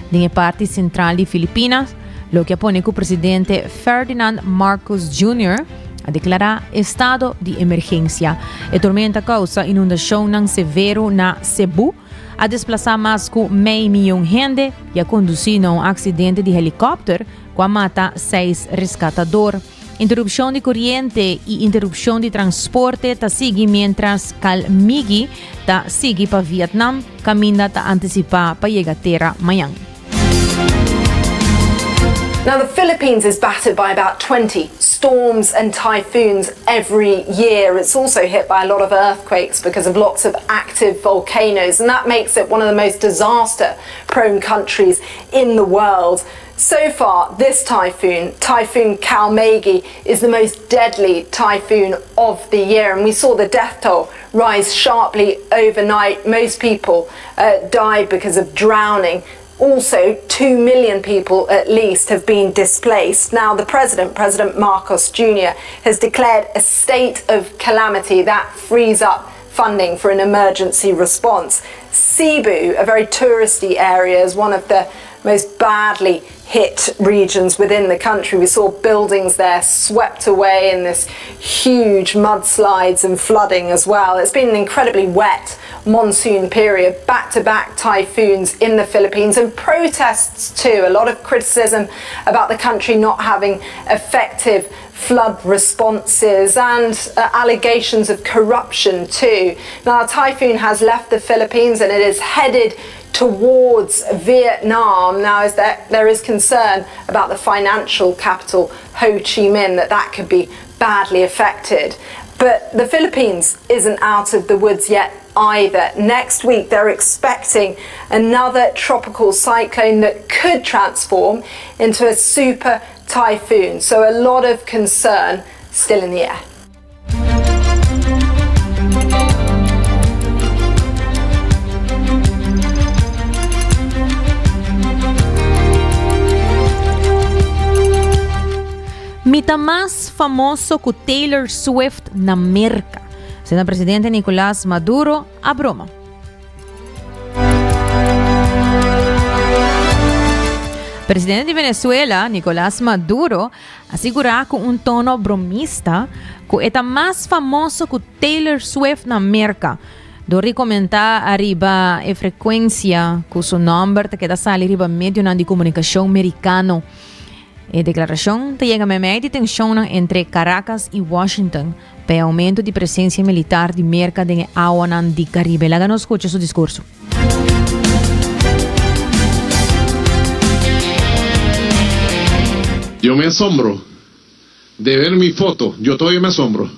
den e parti sentral di Filipinas, loke a pone ku presidente Ferdinand Marcos Jr. a deklará estado di emergensia. E tormenta a kousa inundashonnan severo na Cebu, a desplasá mas ku mei mion hende i a kondusí na un aksidente di helikòpter ku a mata seis reskatador. Interupshon di koriente i interupshon di transporte ta sigui miéntras Kalmigi ta sigui pa Vietnam, kaminda ta antisipá pa yega tera mañan. Now, the Philippines is battered by about 20 storms and typhoons every year. It's also hit by a lot of earthquakes because of lots of active volcanoes, and that makes it one of the most disaster prone countries in the world. So far, this typhoon, Typhoon Kalmaegi, is the most deadly typhoon of the year. And we saw the death toll rise sharply overnight. Most people uh, died because of drowning. Also, 2 million people at least have been displaced. Now, the president, President Marcos Jr., has declared a state of calamity that frees up funding for an emergency response. Cebu, a very touristy area, is one of the most badly hit regions within the country. We saw buildings there swept away in this huge mudslides and flooding as well. It's been an incredibly wet monsoon period, back to back typhoons in the Philippines and protests too. A lot of criticism about the country not having effective flood responses and uh, allegations of corruption too. Now, a typhoon has left the Philippines and it is headed towards Vietnam. Now, is there, there is concern about the financial capital, Ho Chi Minh, that that could be badly affected. But the Philippines isn't out of the woods yet either. Next week, they're expecting another tropical cyclone that could transform into a super typhoon. So, a lot of concern still in the air. Mi ta mas famoso ku Taylor Swift na Merka, asina presidente Nicolas Maduro a broma. Presidente di Venezuela, Nicolas Maduro, a sigurá ku un tono bromista ku e ta mas famoso ku Taylor Swift na Merka. Dor di komentá ariba e frekuensia ku su nòmber ta keda sali riba medionan di komunikashon merikano. E deklarashon ta yega meimei di tenshonnan entre Caracas i Washington pa e oumento di presensia militar di Merka den e awanan di Karibe. Laga nos skucha su diskurso. Yo me asombro de ver mi foto, yo todavía me asombro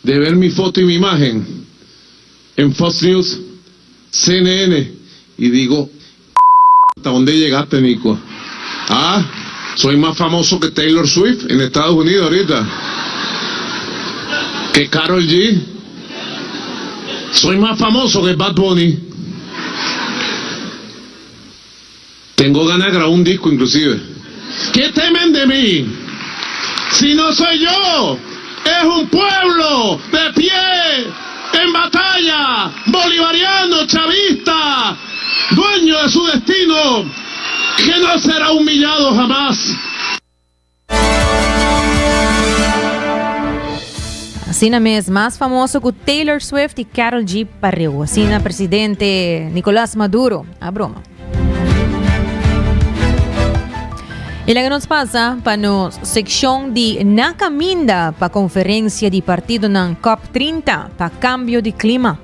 de ver mi foto y mi imagen en Fox News, CNN y digo, ¿hasta dónde llegaste, Nico? Ah, soy más famoso que Taylor Swift en Estados Unidos ahorita. Que Karol G. Soy más famoso que Bad Bunny. Tengo ganas de grabar un disco inclusive. ¿Qué temen de mí? Si no soy yo, es un pueblo de pie, en batalla, bolivariano, chavista, dueño de su destino, que no será humillado jamás. Asina mes, mas famoso ku Taylor Swift i Karol G pareu. Asina presidente Nicolas Maduro a broma. I laga nos pasa pa nos sekshon di Na Kaminda pa konferensia di partidonan Cop 30 pa kambio di klima.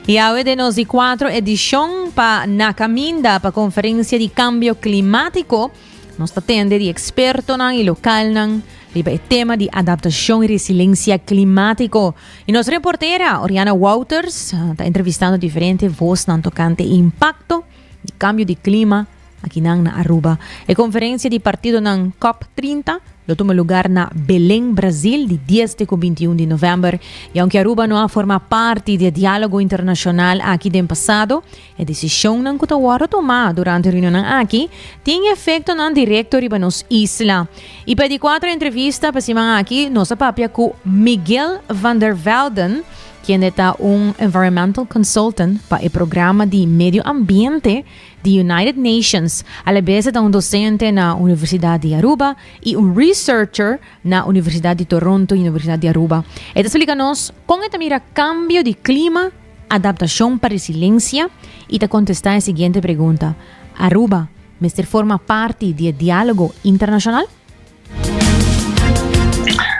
I awe den nos di cuatro edicion pa Na Caminda pa Conferencia di Cambio Climatico, nos ta tende di expertonan y localnan riba e tema di adaptacion y resiliencia climatico. Y nos reportera Oriana Wouters ta entrevistando diferente voznan tocante impacto di cambio di clima akinan na Aruba. E conferencia di partidonan Cop 30 lo tuma lugar na Belém, Brasil di 10 te cu 21 di november. Y aunke Aruba no a forma parti di e dialogo internacional aki den pasado, E desishonnan ku ta wòrdu tumá durante e reunionnan aki tin efektonan direkto riba nos isla. I pa e di kuater entrevista pa e siman aki nos a papia ku Miguel van der Velden, kende ta un environmental consultant pa e programa di medio ambiente di United Nations. Alabes e ta un dosente na Universidat di Aruba i un researcher na Universidat di Toronto i Universidat di Aruba. E ta splika nos kon e ta mira kambio di klima Adaptacion pa Resiliencia y ta contesta e siguiente pregunta, Aruba mester forma parti di e dialogo internacional?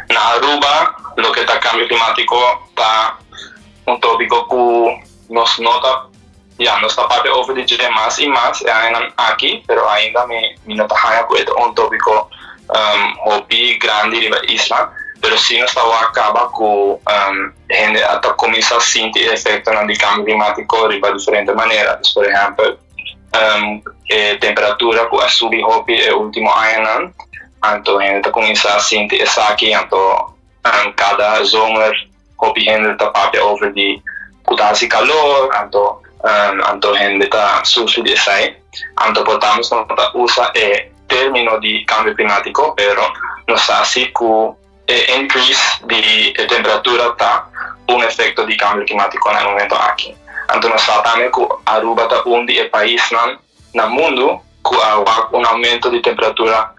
Na Aruba loke ta cambio climatico ta un topico cu nos no ta, ya, nos ta papia over di dje mas y mas e añanan aki, pero ainda mi mi no ta haña cu e ta un topico hopi grandi riba isla, pero si nos ta wak caba cu Hende a ta kuminsá sinti e efektonan di kambio klimátiko riba diferente manera. Dus por ehèmpel, e temperatura ku a subi hopi e último añanan, anto hende ta kuminsá sinti esaki, anto kada zomer hopi hende ta papia over di. ku ta hasi kalor, anto anto hende ta sufri di esei. Anto por ta nos no ta usa e término di kambio klimátiko, pero nos sa si ku e increase di e temperatura ta un efekto di kambio klimátiko na e momento aki. Anto nos sa tambe ku Aruba ta un di e paisnan na mundu ku a wak un aumento di temperatura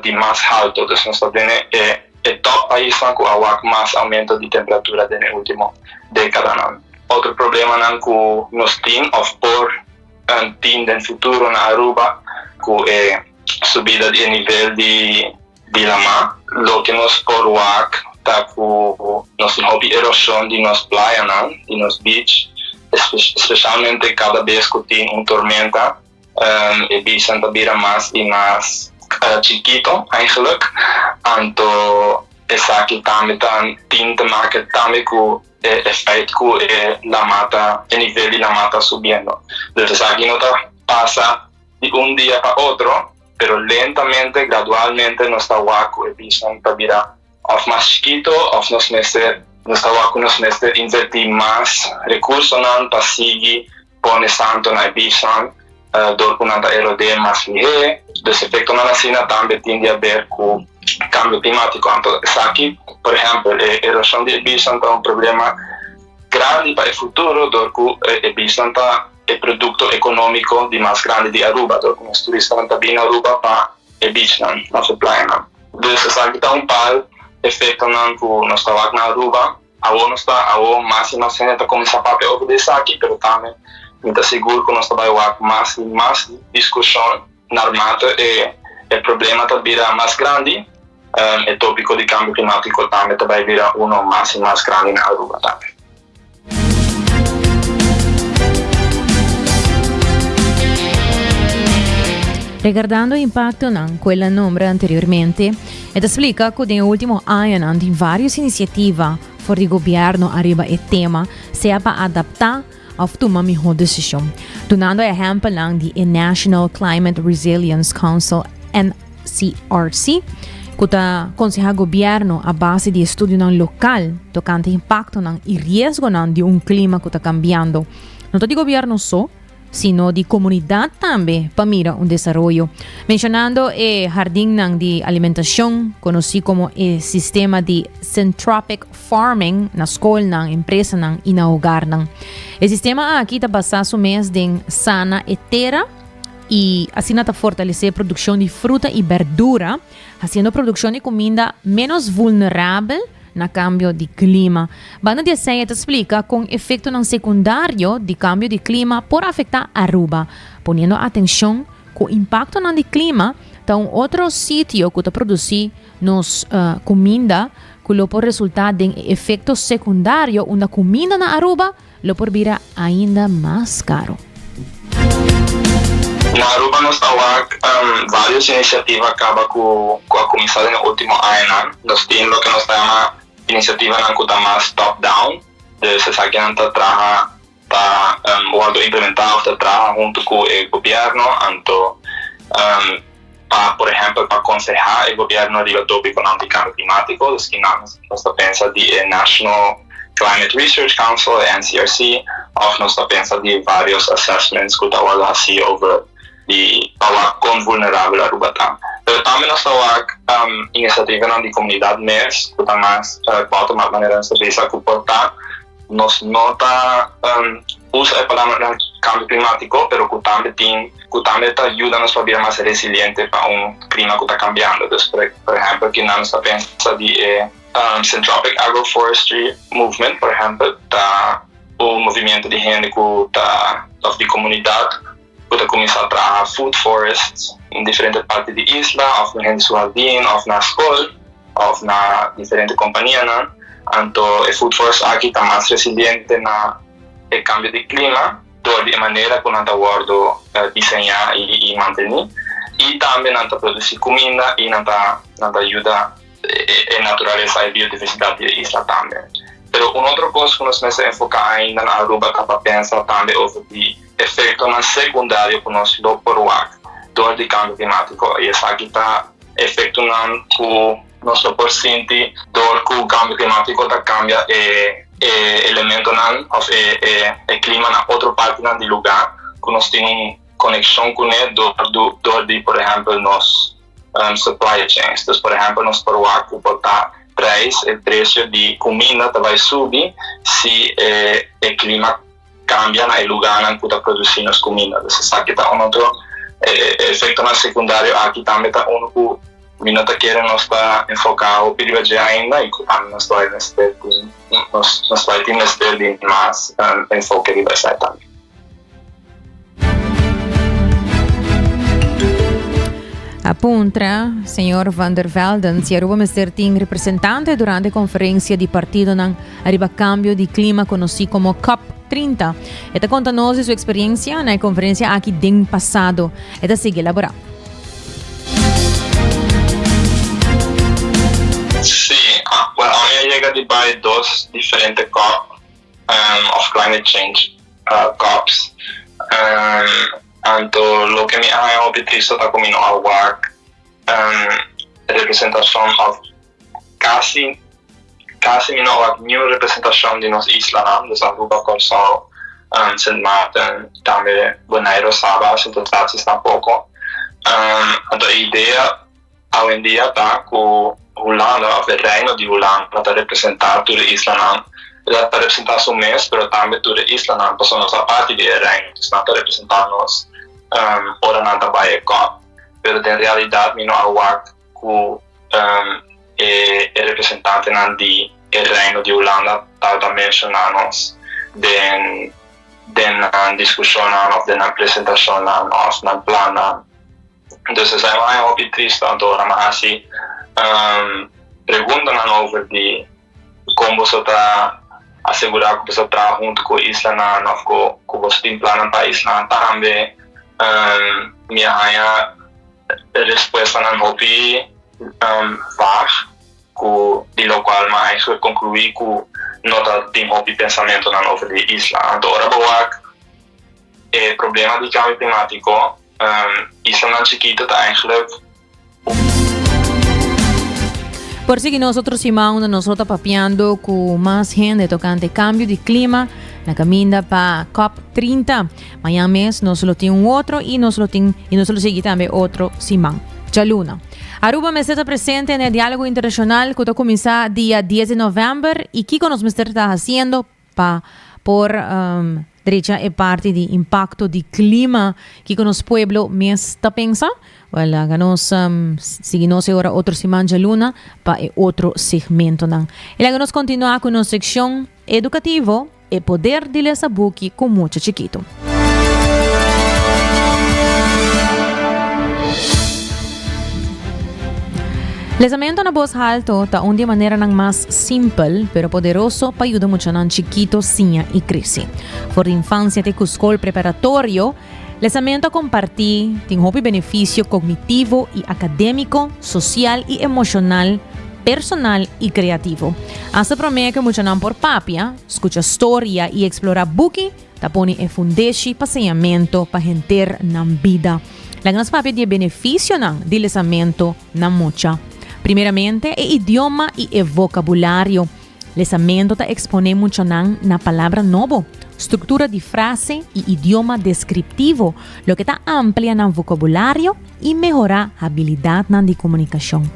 di mas halto. Dus nos ta den e e top paisnan ku a wak mas aumento di temperatura den e ultimo dekadanan. Otro problemanan ku nos tin of por tin den futuro na Aruba ku e subida di e nivel di di lamá. Loke nos por wak ta ku nos tin hopi eroshon di nos playanan, di nos beach, espeshalmente kada bes ku tin un tormenta e beachnan ta bira mas i mas chikito eigenlijk. Anto esaki tambe ta tin te make tambe ku e efeit ku e lamá ta, e nivel di lamá ta subiendo. Dus esaki no ta pasa di un dia pa otro, pero lentamente, gradualmente nos ta wak ku e bishnan ta bira òf mas chikito òf nos mester nos ta wak ku nos mester invertí mas rekursonan pa sigui pone santo na e bishnan dor ku nan ta erodé mas lihé. Dus efektonan asina tambe tin di haber ku kambio klimátiko. Anto esaki, por ehèmpel, e eroshon di e bishnan ta un problema grandi pa e futuro dor ku e bishnan ta e producto economico di mas grandi di Aruba, dor cu nos turistanan ta bin Aruba pa e beachnan of e playanan. Dus esaki ta un par efectonan cu nos ta wak na Aruba. Awor nos ta, awor mas y mas hende ta cuminsa papia over di esaki, pero tambe mi ta sigur cu nos ta bay wak mas y mas discusion naarmate e e problema ta bira mas grandi, e topico di cambio climatico tambe ta bay bira uno mas y mas grandi na Aruba tambe. Regardando e impactonan cu el a nombra anteriormente, e ta splica cu den e ultimo añanan tin varios iniciativa for di gobierno ariba e tema, sea pa adapta of tuma miho decision. Dunando ehempelnan di e National Climate Resilience Council, NCRC, ku ta konsehá gobièrnu a base di estudionan lokal tokante impaktonan i riesgonan di un klima ku ta kambiando. No ta di gobièrnu so, sino di komunidat tambe pa mira un desaroyo. Menshonando e hardinnan di alimentashon, konosí komo e sistema di syntropic farming na skolnan, empresanan i na hogarnan. E sistema aki ta basá su mes den sana e tera, i asina ta fortalesé produkshon di fruta i bèrdura, hasiendo produkshon di kuminda ménos vulnerabel na kambio di klima. Banda di esei e ta splika kon efektonan sekundario di kambio di klima por afektá Aruba, poniendo atenshon ku impaktonan di klima ta un otro sitio ku ta produsí nos kuminda ku lo por resultá den e efekto sekundario unda kuminda na Aruba Lo por bira ainda mas caro. Na Aruba nos ta wak varios iniciativa caba cu cu a cuminsa den e ultimo añanan. Nos tin loke nos ta yama iniciativanan cu ta mas top down, dus esakinan ta traha ta wordo implementa of ta traha hunto cu e gobierno, anto pa por ehempel pa conseha e gobierno riba topiconan di cambio climatico, dus kinan nos ta pensa di e National Climate Research Council, e NCRC, of nos ta pensa di varios assessments cu ta wordo haci over di pa wak con vulnerabel Aruba ta. Pero tambe nos ta wak iniciativanan di comunidad mes cu ta mas bottom up manera nos ta bisa cu por ta Nos no ta usa e palabra cambio climatico, pero cu tambe tin, cu tambe ta yuda nos pa bira mas resiliente pa un clima cu ta cambiando. Dus por ehempel kinan nos ta pensa di e Syntropic Agroforestry Movement, por ehempel, ta un movimiento di hende cu ta, of di comunidad cu ta cuminsa traha food forests den diferente parti di isla, of den hende su hardin, of na scol. of na diferente kompanianan, anto e food forest aki ta mas resiliente na e kambio di klima dor di e manera ku nan ta wòrdu diseñá i mantení i tambe nan ta produsí kuminda i nan ta nan ta yuda e naturalesa e biodiversidat di e isla tambe. Pero un otro kos ku nos mester enfoká ainda na Aruba ta pa pensa tambe over di efektonan sekundario ku nos lo por wak dor di kambio klimátiko i esaki ta Efectonan cu nos lo por sinti door cu cambio climatico ta cambia e. E elementonan of e e clima na otro partinan di lugar cu nos tin un conexion cune dor dor di por ehempel nos supply chains. Dus por ehempel nos por wak cu por ta prijs, e precio di cuminda ta bay subi si e e clima cambia na e lugarnan cu ta produci nos cuminda. Dus esaki ta un otro efectonan secundario aki tambe ta uno cu mi no ta kere nos ta enfoca hopi riba dje ainda y cu tambe nos lo mester tin nos nos lo tin mester di mas enfoke riba esaki tambe. A puntra señor Van der Velden si Aruba mester tin representante durante conferencia di partidonan ariba cambio di clima conoci como COP 30. E ta conta nos di su experiencia na e conferencia aki den pasado. E ta sigui elabora. Sí, ah, well, ami a yega di bai dos diferente COP um, of climate change uh, COPs. Um, anto loke mi a haña hopi tristo ta ku mi no a wak um, representacion of Kasi kasi mi no wak niun representashon di nos islanan, dus Aruba, Kòrsou, Sint Maarten, tambe Boneiru, Saba, Sint Eustatius tampoko. Anto e idea awendia ta ku Hulanda òf e Reino di Hulanda ta representá tur e islanan, e ta representá su mes pero tambe tur e islanan pasobra nos ta parti di e Reino, dus nan ta representá nos ora nan ta bai e kòp. Pero den realidat mi no a wak ku e representantenan di e Reino di Hulanda tabata menshoná nos den den nan diskushonnan òf den nan presentashonnan òf nan plannan. Dus esei a haña hopi tristu anto ora mi a hasi preguntanan over di kon boso ta asegurá ku boso ta traha huntu ku e islanan òf ku boso tin plannan pa e islanan tambe mi a haña Respuestanan hopi vaag ku di lokual mi a eigenlijk konkluí ku no ta tin hopi pensamentunan over di e isla. Anto ora bo wak e problema di kambio klimátiko, islanan chikitu ta eigenlijk. Por sigui nos otro siman unda nos lo ta papiando ku mas hende tokante kambio di klima na kaminda pa cop 30. Mañan mes nos lo tin un otro y nos lo tin y nos lo sigui tambe otro siman. Djaluna. Aruba mester ta presente na e dialogo internacional cu ta cuminsa dia 10 di november y kico nos mester ta haciendo pa por um, drecha e parti di impacto di clima kico nos pueblo mes ta pensa. Well, laga nos um, sigui nos e ora otro siman djaluna pa e otro segmentonan. Y laga nos continua cu nos seccion educativo. E poder di lesa buki ku mucha chikitu. Lesamentu na bos haltu ta un di e maneranan mas simpel pero poderoso pa yuda muchanan chikitu siña i krese. For di infansia te ku skol preparatorio, lesamentu a kompartí tin hopi benefisio kognitivo i akadémiko, sosial i emoshonal, personal i kreativo. Asta promé ku e muchanan por papia, skucha storia i eksplorá buki ta pone e fundeshi pa siñamentu pa henter nan bida. Laga nos papia di e benefisionan di lesamentu na mucha. Primeramente, e idioma i e vokabulario. Lesamentu ta eksponé muchanan na palabra nobo, struktura di frase i idioma deskriptivo, loke ta amplia nan vokabulario i mehorá habilidatnan di komunikashon.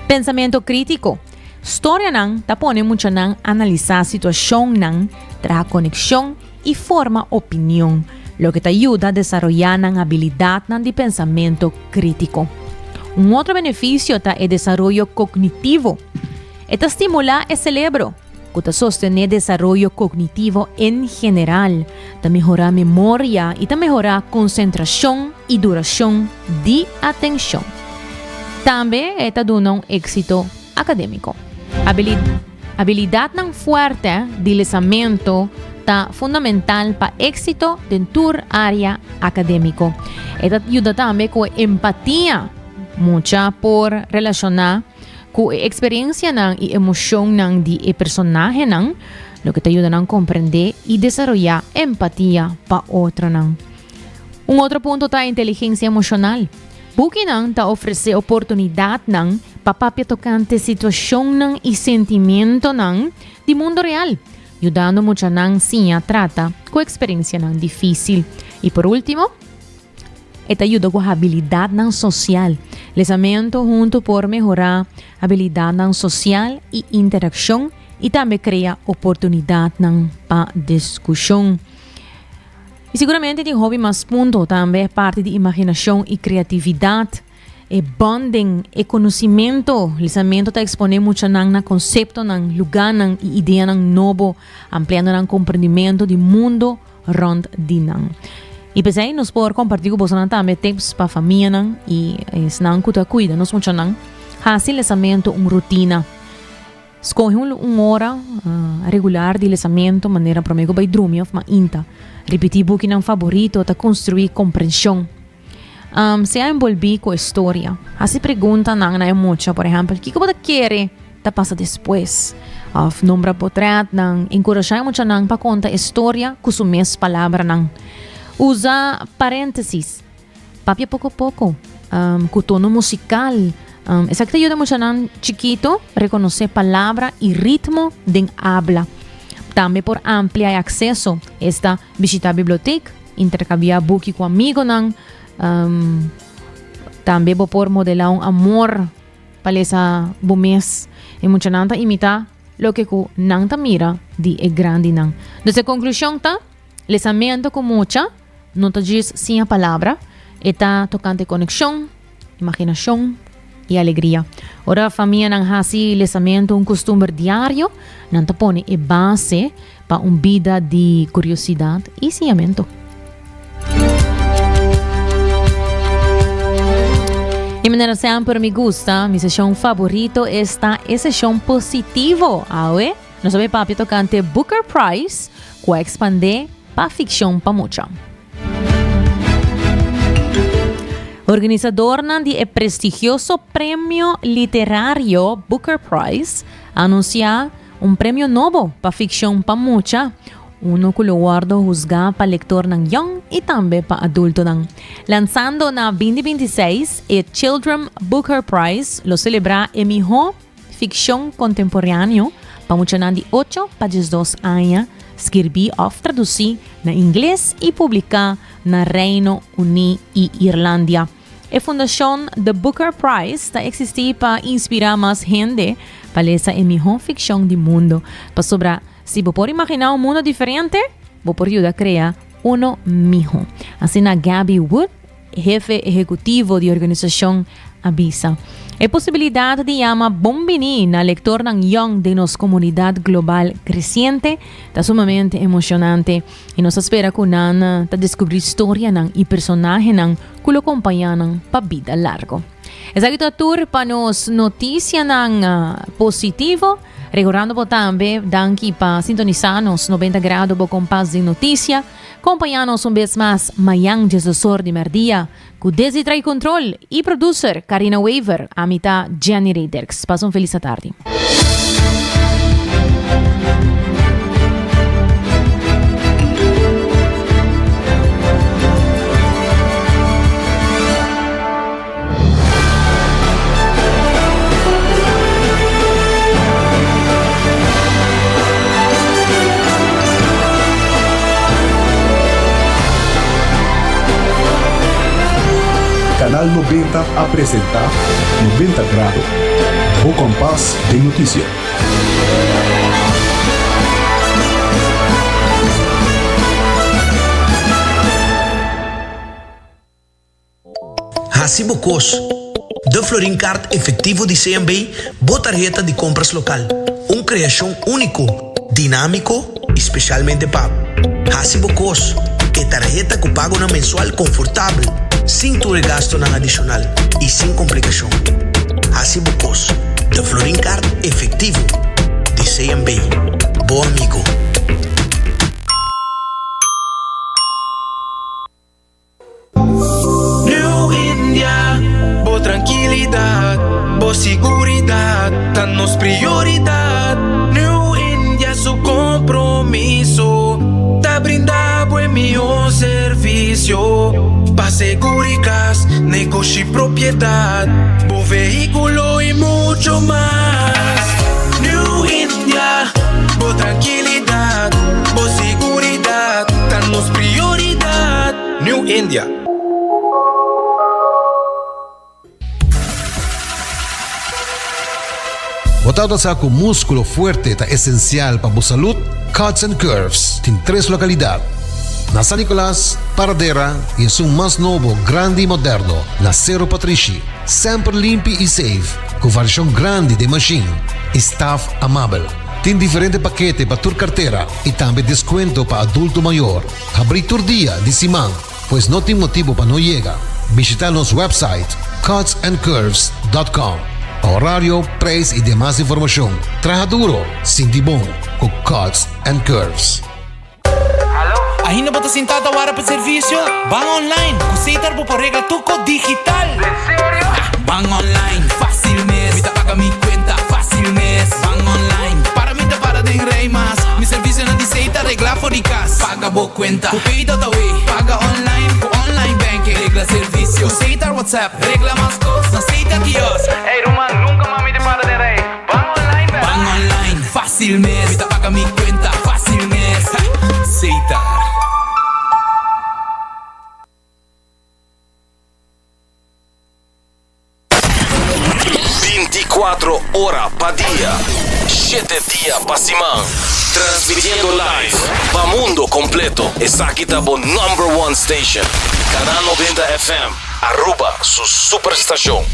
Pensamentu krítiko. Storianan ta pone muchanan analisá situashonnan, traha konekshon i forma opinion, loke ta yuda desaroyá nan habilidatnan di pensamentu krítiko. Un otro benefisio ta e desaroyo kognitivo. E ta stimulá e selebro, ku ta sostené desaroyo kognitivo en general, ta mehorá memoria i ta mehorá konsentrashon i durashon di atenshon. Tambe e ta duna un éksito akadémiko. Abilidatnan fuerte di lesamentu ta fundamental pa éksito den tur área akadémiko. E ta yuda tambe ku e empatia. Mucha por relashoná Ku e eksperensianan i emoshonnan di e personahenan, loke ta yuda nan komprendé i desaroyá empatia pa otronan. Un otro punto ta inteligensia emoshonal. Bukinan ta ofresé oportunidatnan pa papia tokante situashonnan i sentimentonan di mundu real. yudando muchanan siña trata ku eksperensianan difísil. I por último, e ta yuda ku habilidatnan sosial. Lesamentu huntu por mehorá habilidatnan sosial i interakshon i tambe krea oportunidatnan pa diskushon. I siguramente tin hopi mas punto tambe parti di imaginashon i kreatividat, e bonding, e konosimentu. Lesamentu ta eksponé muchanan na konseptonan, lugánan i ideanan nobo, ampliando nan komprendimentu di mundu rònt di nan. I p'esei nos por kompartí ku bosonan tambe tips pa famianan i esnan ku ta kuida nos muchanan. Hasi lesamentu un rutina. Skohe un un ora regular di lesamentu manera promé ku bai drumi òf mainta. Ripití bukinan faborito ta konstruí komprenshon. Sea enbolbí ku e storia. Hasi preguntanan na e mucha, por ehèmpel, kiko bo ta kere ta pasa despues? Òf nombra potrètnan. Enkurashá e muchanan pa konta e storia ku su mes palabranan. Usa paréntesis. Papia poko poko, ku tono musikal. Esaki ta yuda muchanan chikito rekonosé palabra i ritmo den abla. Tambe por amplia e akseso, esta bishitá bibliotek, interkambiá buki ku amigonan. Tambe bo por modelá un amor pa lesa bo mes. E muchanan ta imitá loke ku nan ta mira di e grandinan. Dus e konklushon ta, lesamentu ku mucha. No ta djis siña palabra, e ta tokante konekshon, imaginashon i alegria. Ora famianan hasi lesamentu un kustumber diario, nan ta pone e base pa un bida di kuriosidat i siñamentu. I manera semper mi gusta, mi seshon faborito esta e seshon positivo. Awe nos a bay papia tokante Booker Prize ku a ekspandé pa fikshon pa mucha. Organisadornan di e prestigioso premio literario Booker Prize a anunsiá un premio nobo pa fikshon pa mucha, uno ku lo wòrdu husgá pa lektornan yòn i tambe pa adultonan. Lansando na 2026, e Children Booker Prize lo selebrá e mihó Fikshon kontemporaneo pa muchanan di ocho pa 12 aña, skirbí òf tradusí na ingles i publiká na Reino Uní i Irlandia. E fundashon The Booker Prize ta eksistí pa inspirá mas hende pa lesa e mihó fikshon di mundu, pasobra si bo por imaginá un mundu diferente, bo por yuda krea uno mihó. Asina Gabby Wood, Hefe ehekutivo di organisashon a bisa. E posibilidat di yama bon bini na lektornan yòn den nos komunidat global kresiente ta sumamente emoshonante i nos ta spera ku nan ta deskubrí storianan i personahenan ku lo kompañá nan pa bida largo. Esaki ta tur pa nos notisianan positivo. Rekordando bo tambe danki pa sintonisá nos 90 Grado bo kompas di notisia. Kompañá nos un bes mas mañan diesdosor di mèrdia ku Desi Trai Control i producer Karina Wever. Ami ta Jenny Reyderks. Pasa un felis atardi. Canal 90 a presenta 90 Grado, bo kompas den notisia. Hasi bo kos. De Florin Card Efectivo di CMB, bo tarheta di kompras lokal. Un kreashon úniko, dinámiko i spesialmente pa bo. Hasi bo kos. E tarheta ku pagonan mensual konfortabel, sin tur e gastunan adishonal i sin komplikashon. Hasi bo kos. De Florin Card Efectivo di CMB. Bo amigo. New India, bo trankilidat, bo siguridat ta nos prioridat. New India su kompromiso ta brinda bo e mihó servisio pa seguri kas, negoshi, propiedat, bo vehíkulo i mucho mas. New India, bo trankilidat. Bo tabata sa cu musculo fuerte ta esencial pa bo salud? Cuts and Curves tin tres localidad, na San Nicolas, Paradera y esun mas nobo, grandi y moderno, na Cerro Patrishi. Semper limpi y safe, cu variacion grandi den machine y staff amabel. Tin diferente pakete pa tur cartera y tambe descuento pa adulto mayor. Habri tur dia di siman, pues no tin motibo pa no yega. Bishita nos website cutsandcurves.com pa horario, prijs y demas informacion. Traha duro, sinti bon cu Cuts and Curves. Ainda bo ta sintá ta wara pa servisio? Ban online! Ku Setar bo por regla tur kos digital! Den serio? Ban online, fásil mes! Mi ta paga mi kuenta, fásil mes! Ban online, para mi ta para den rei mas! Mi servisionan di Setar reglá for di kas! Paga bo kuenta ku Pay.awe! Paga online ku online banking! Regla servisio ku Setar WhatsApp! Regla mas kos na Setar kiosk! Ey ruman, nunka mas mi ta para den rei! Ban online bèl! Ban online, fásil mes! Mi ta paga mi kuenta, fásil mes! Setar. Binticuatro ora pa dia, shete dia pa siman. Transmitiendo live pa mundo completo. Esaki ta bo number one station. Canal 90 FM, Aruba su superstacion.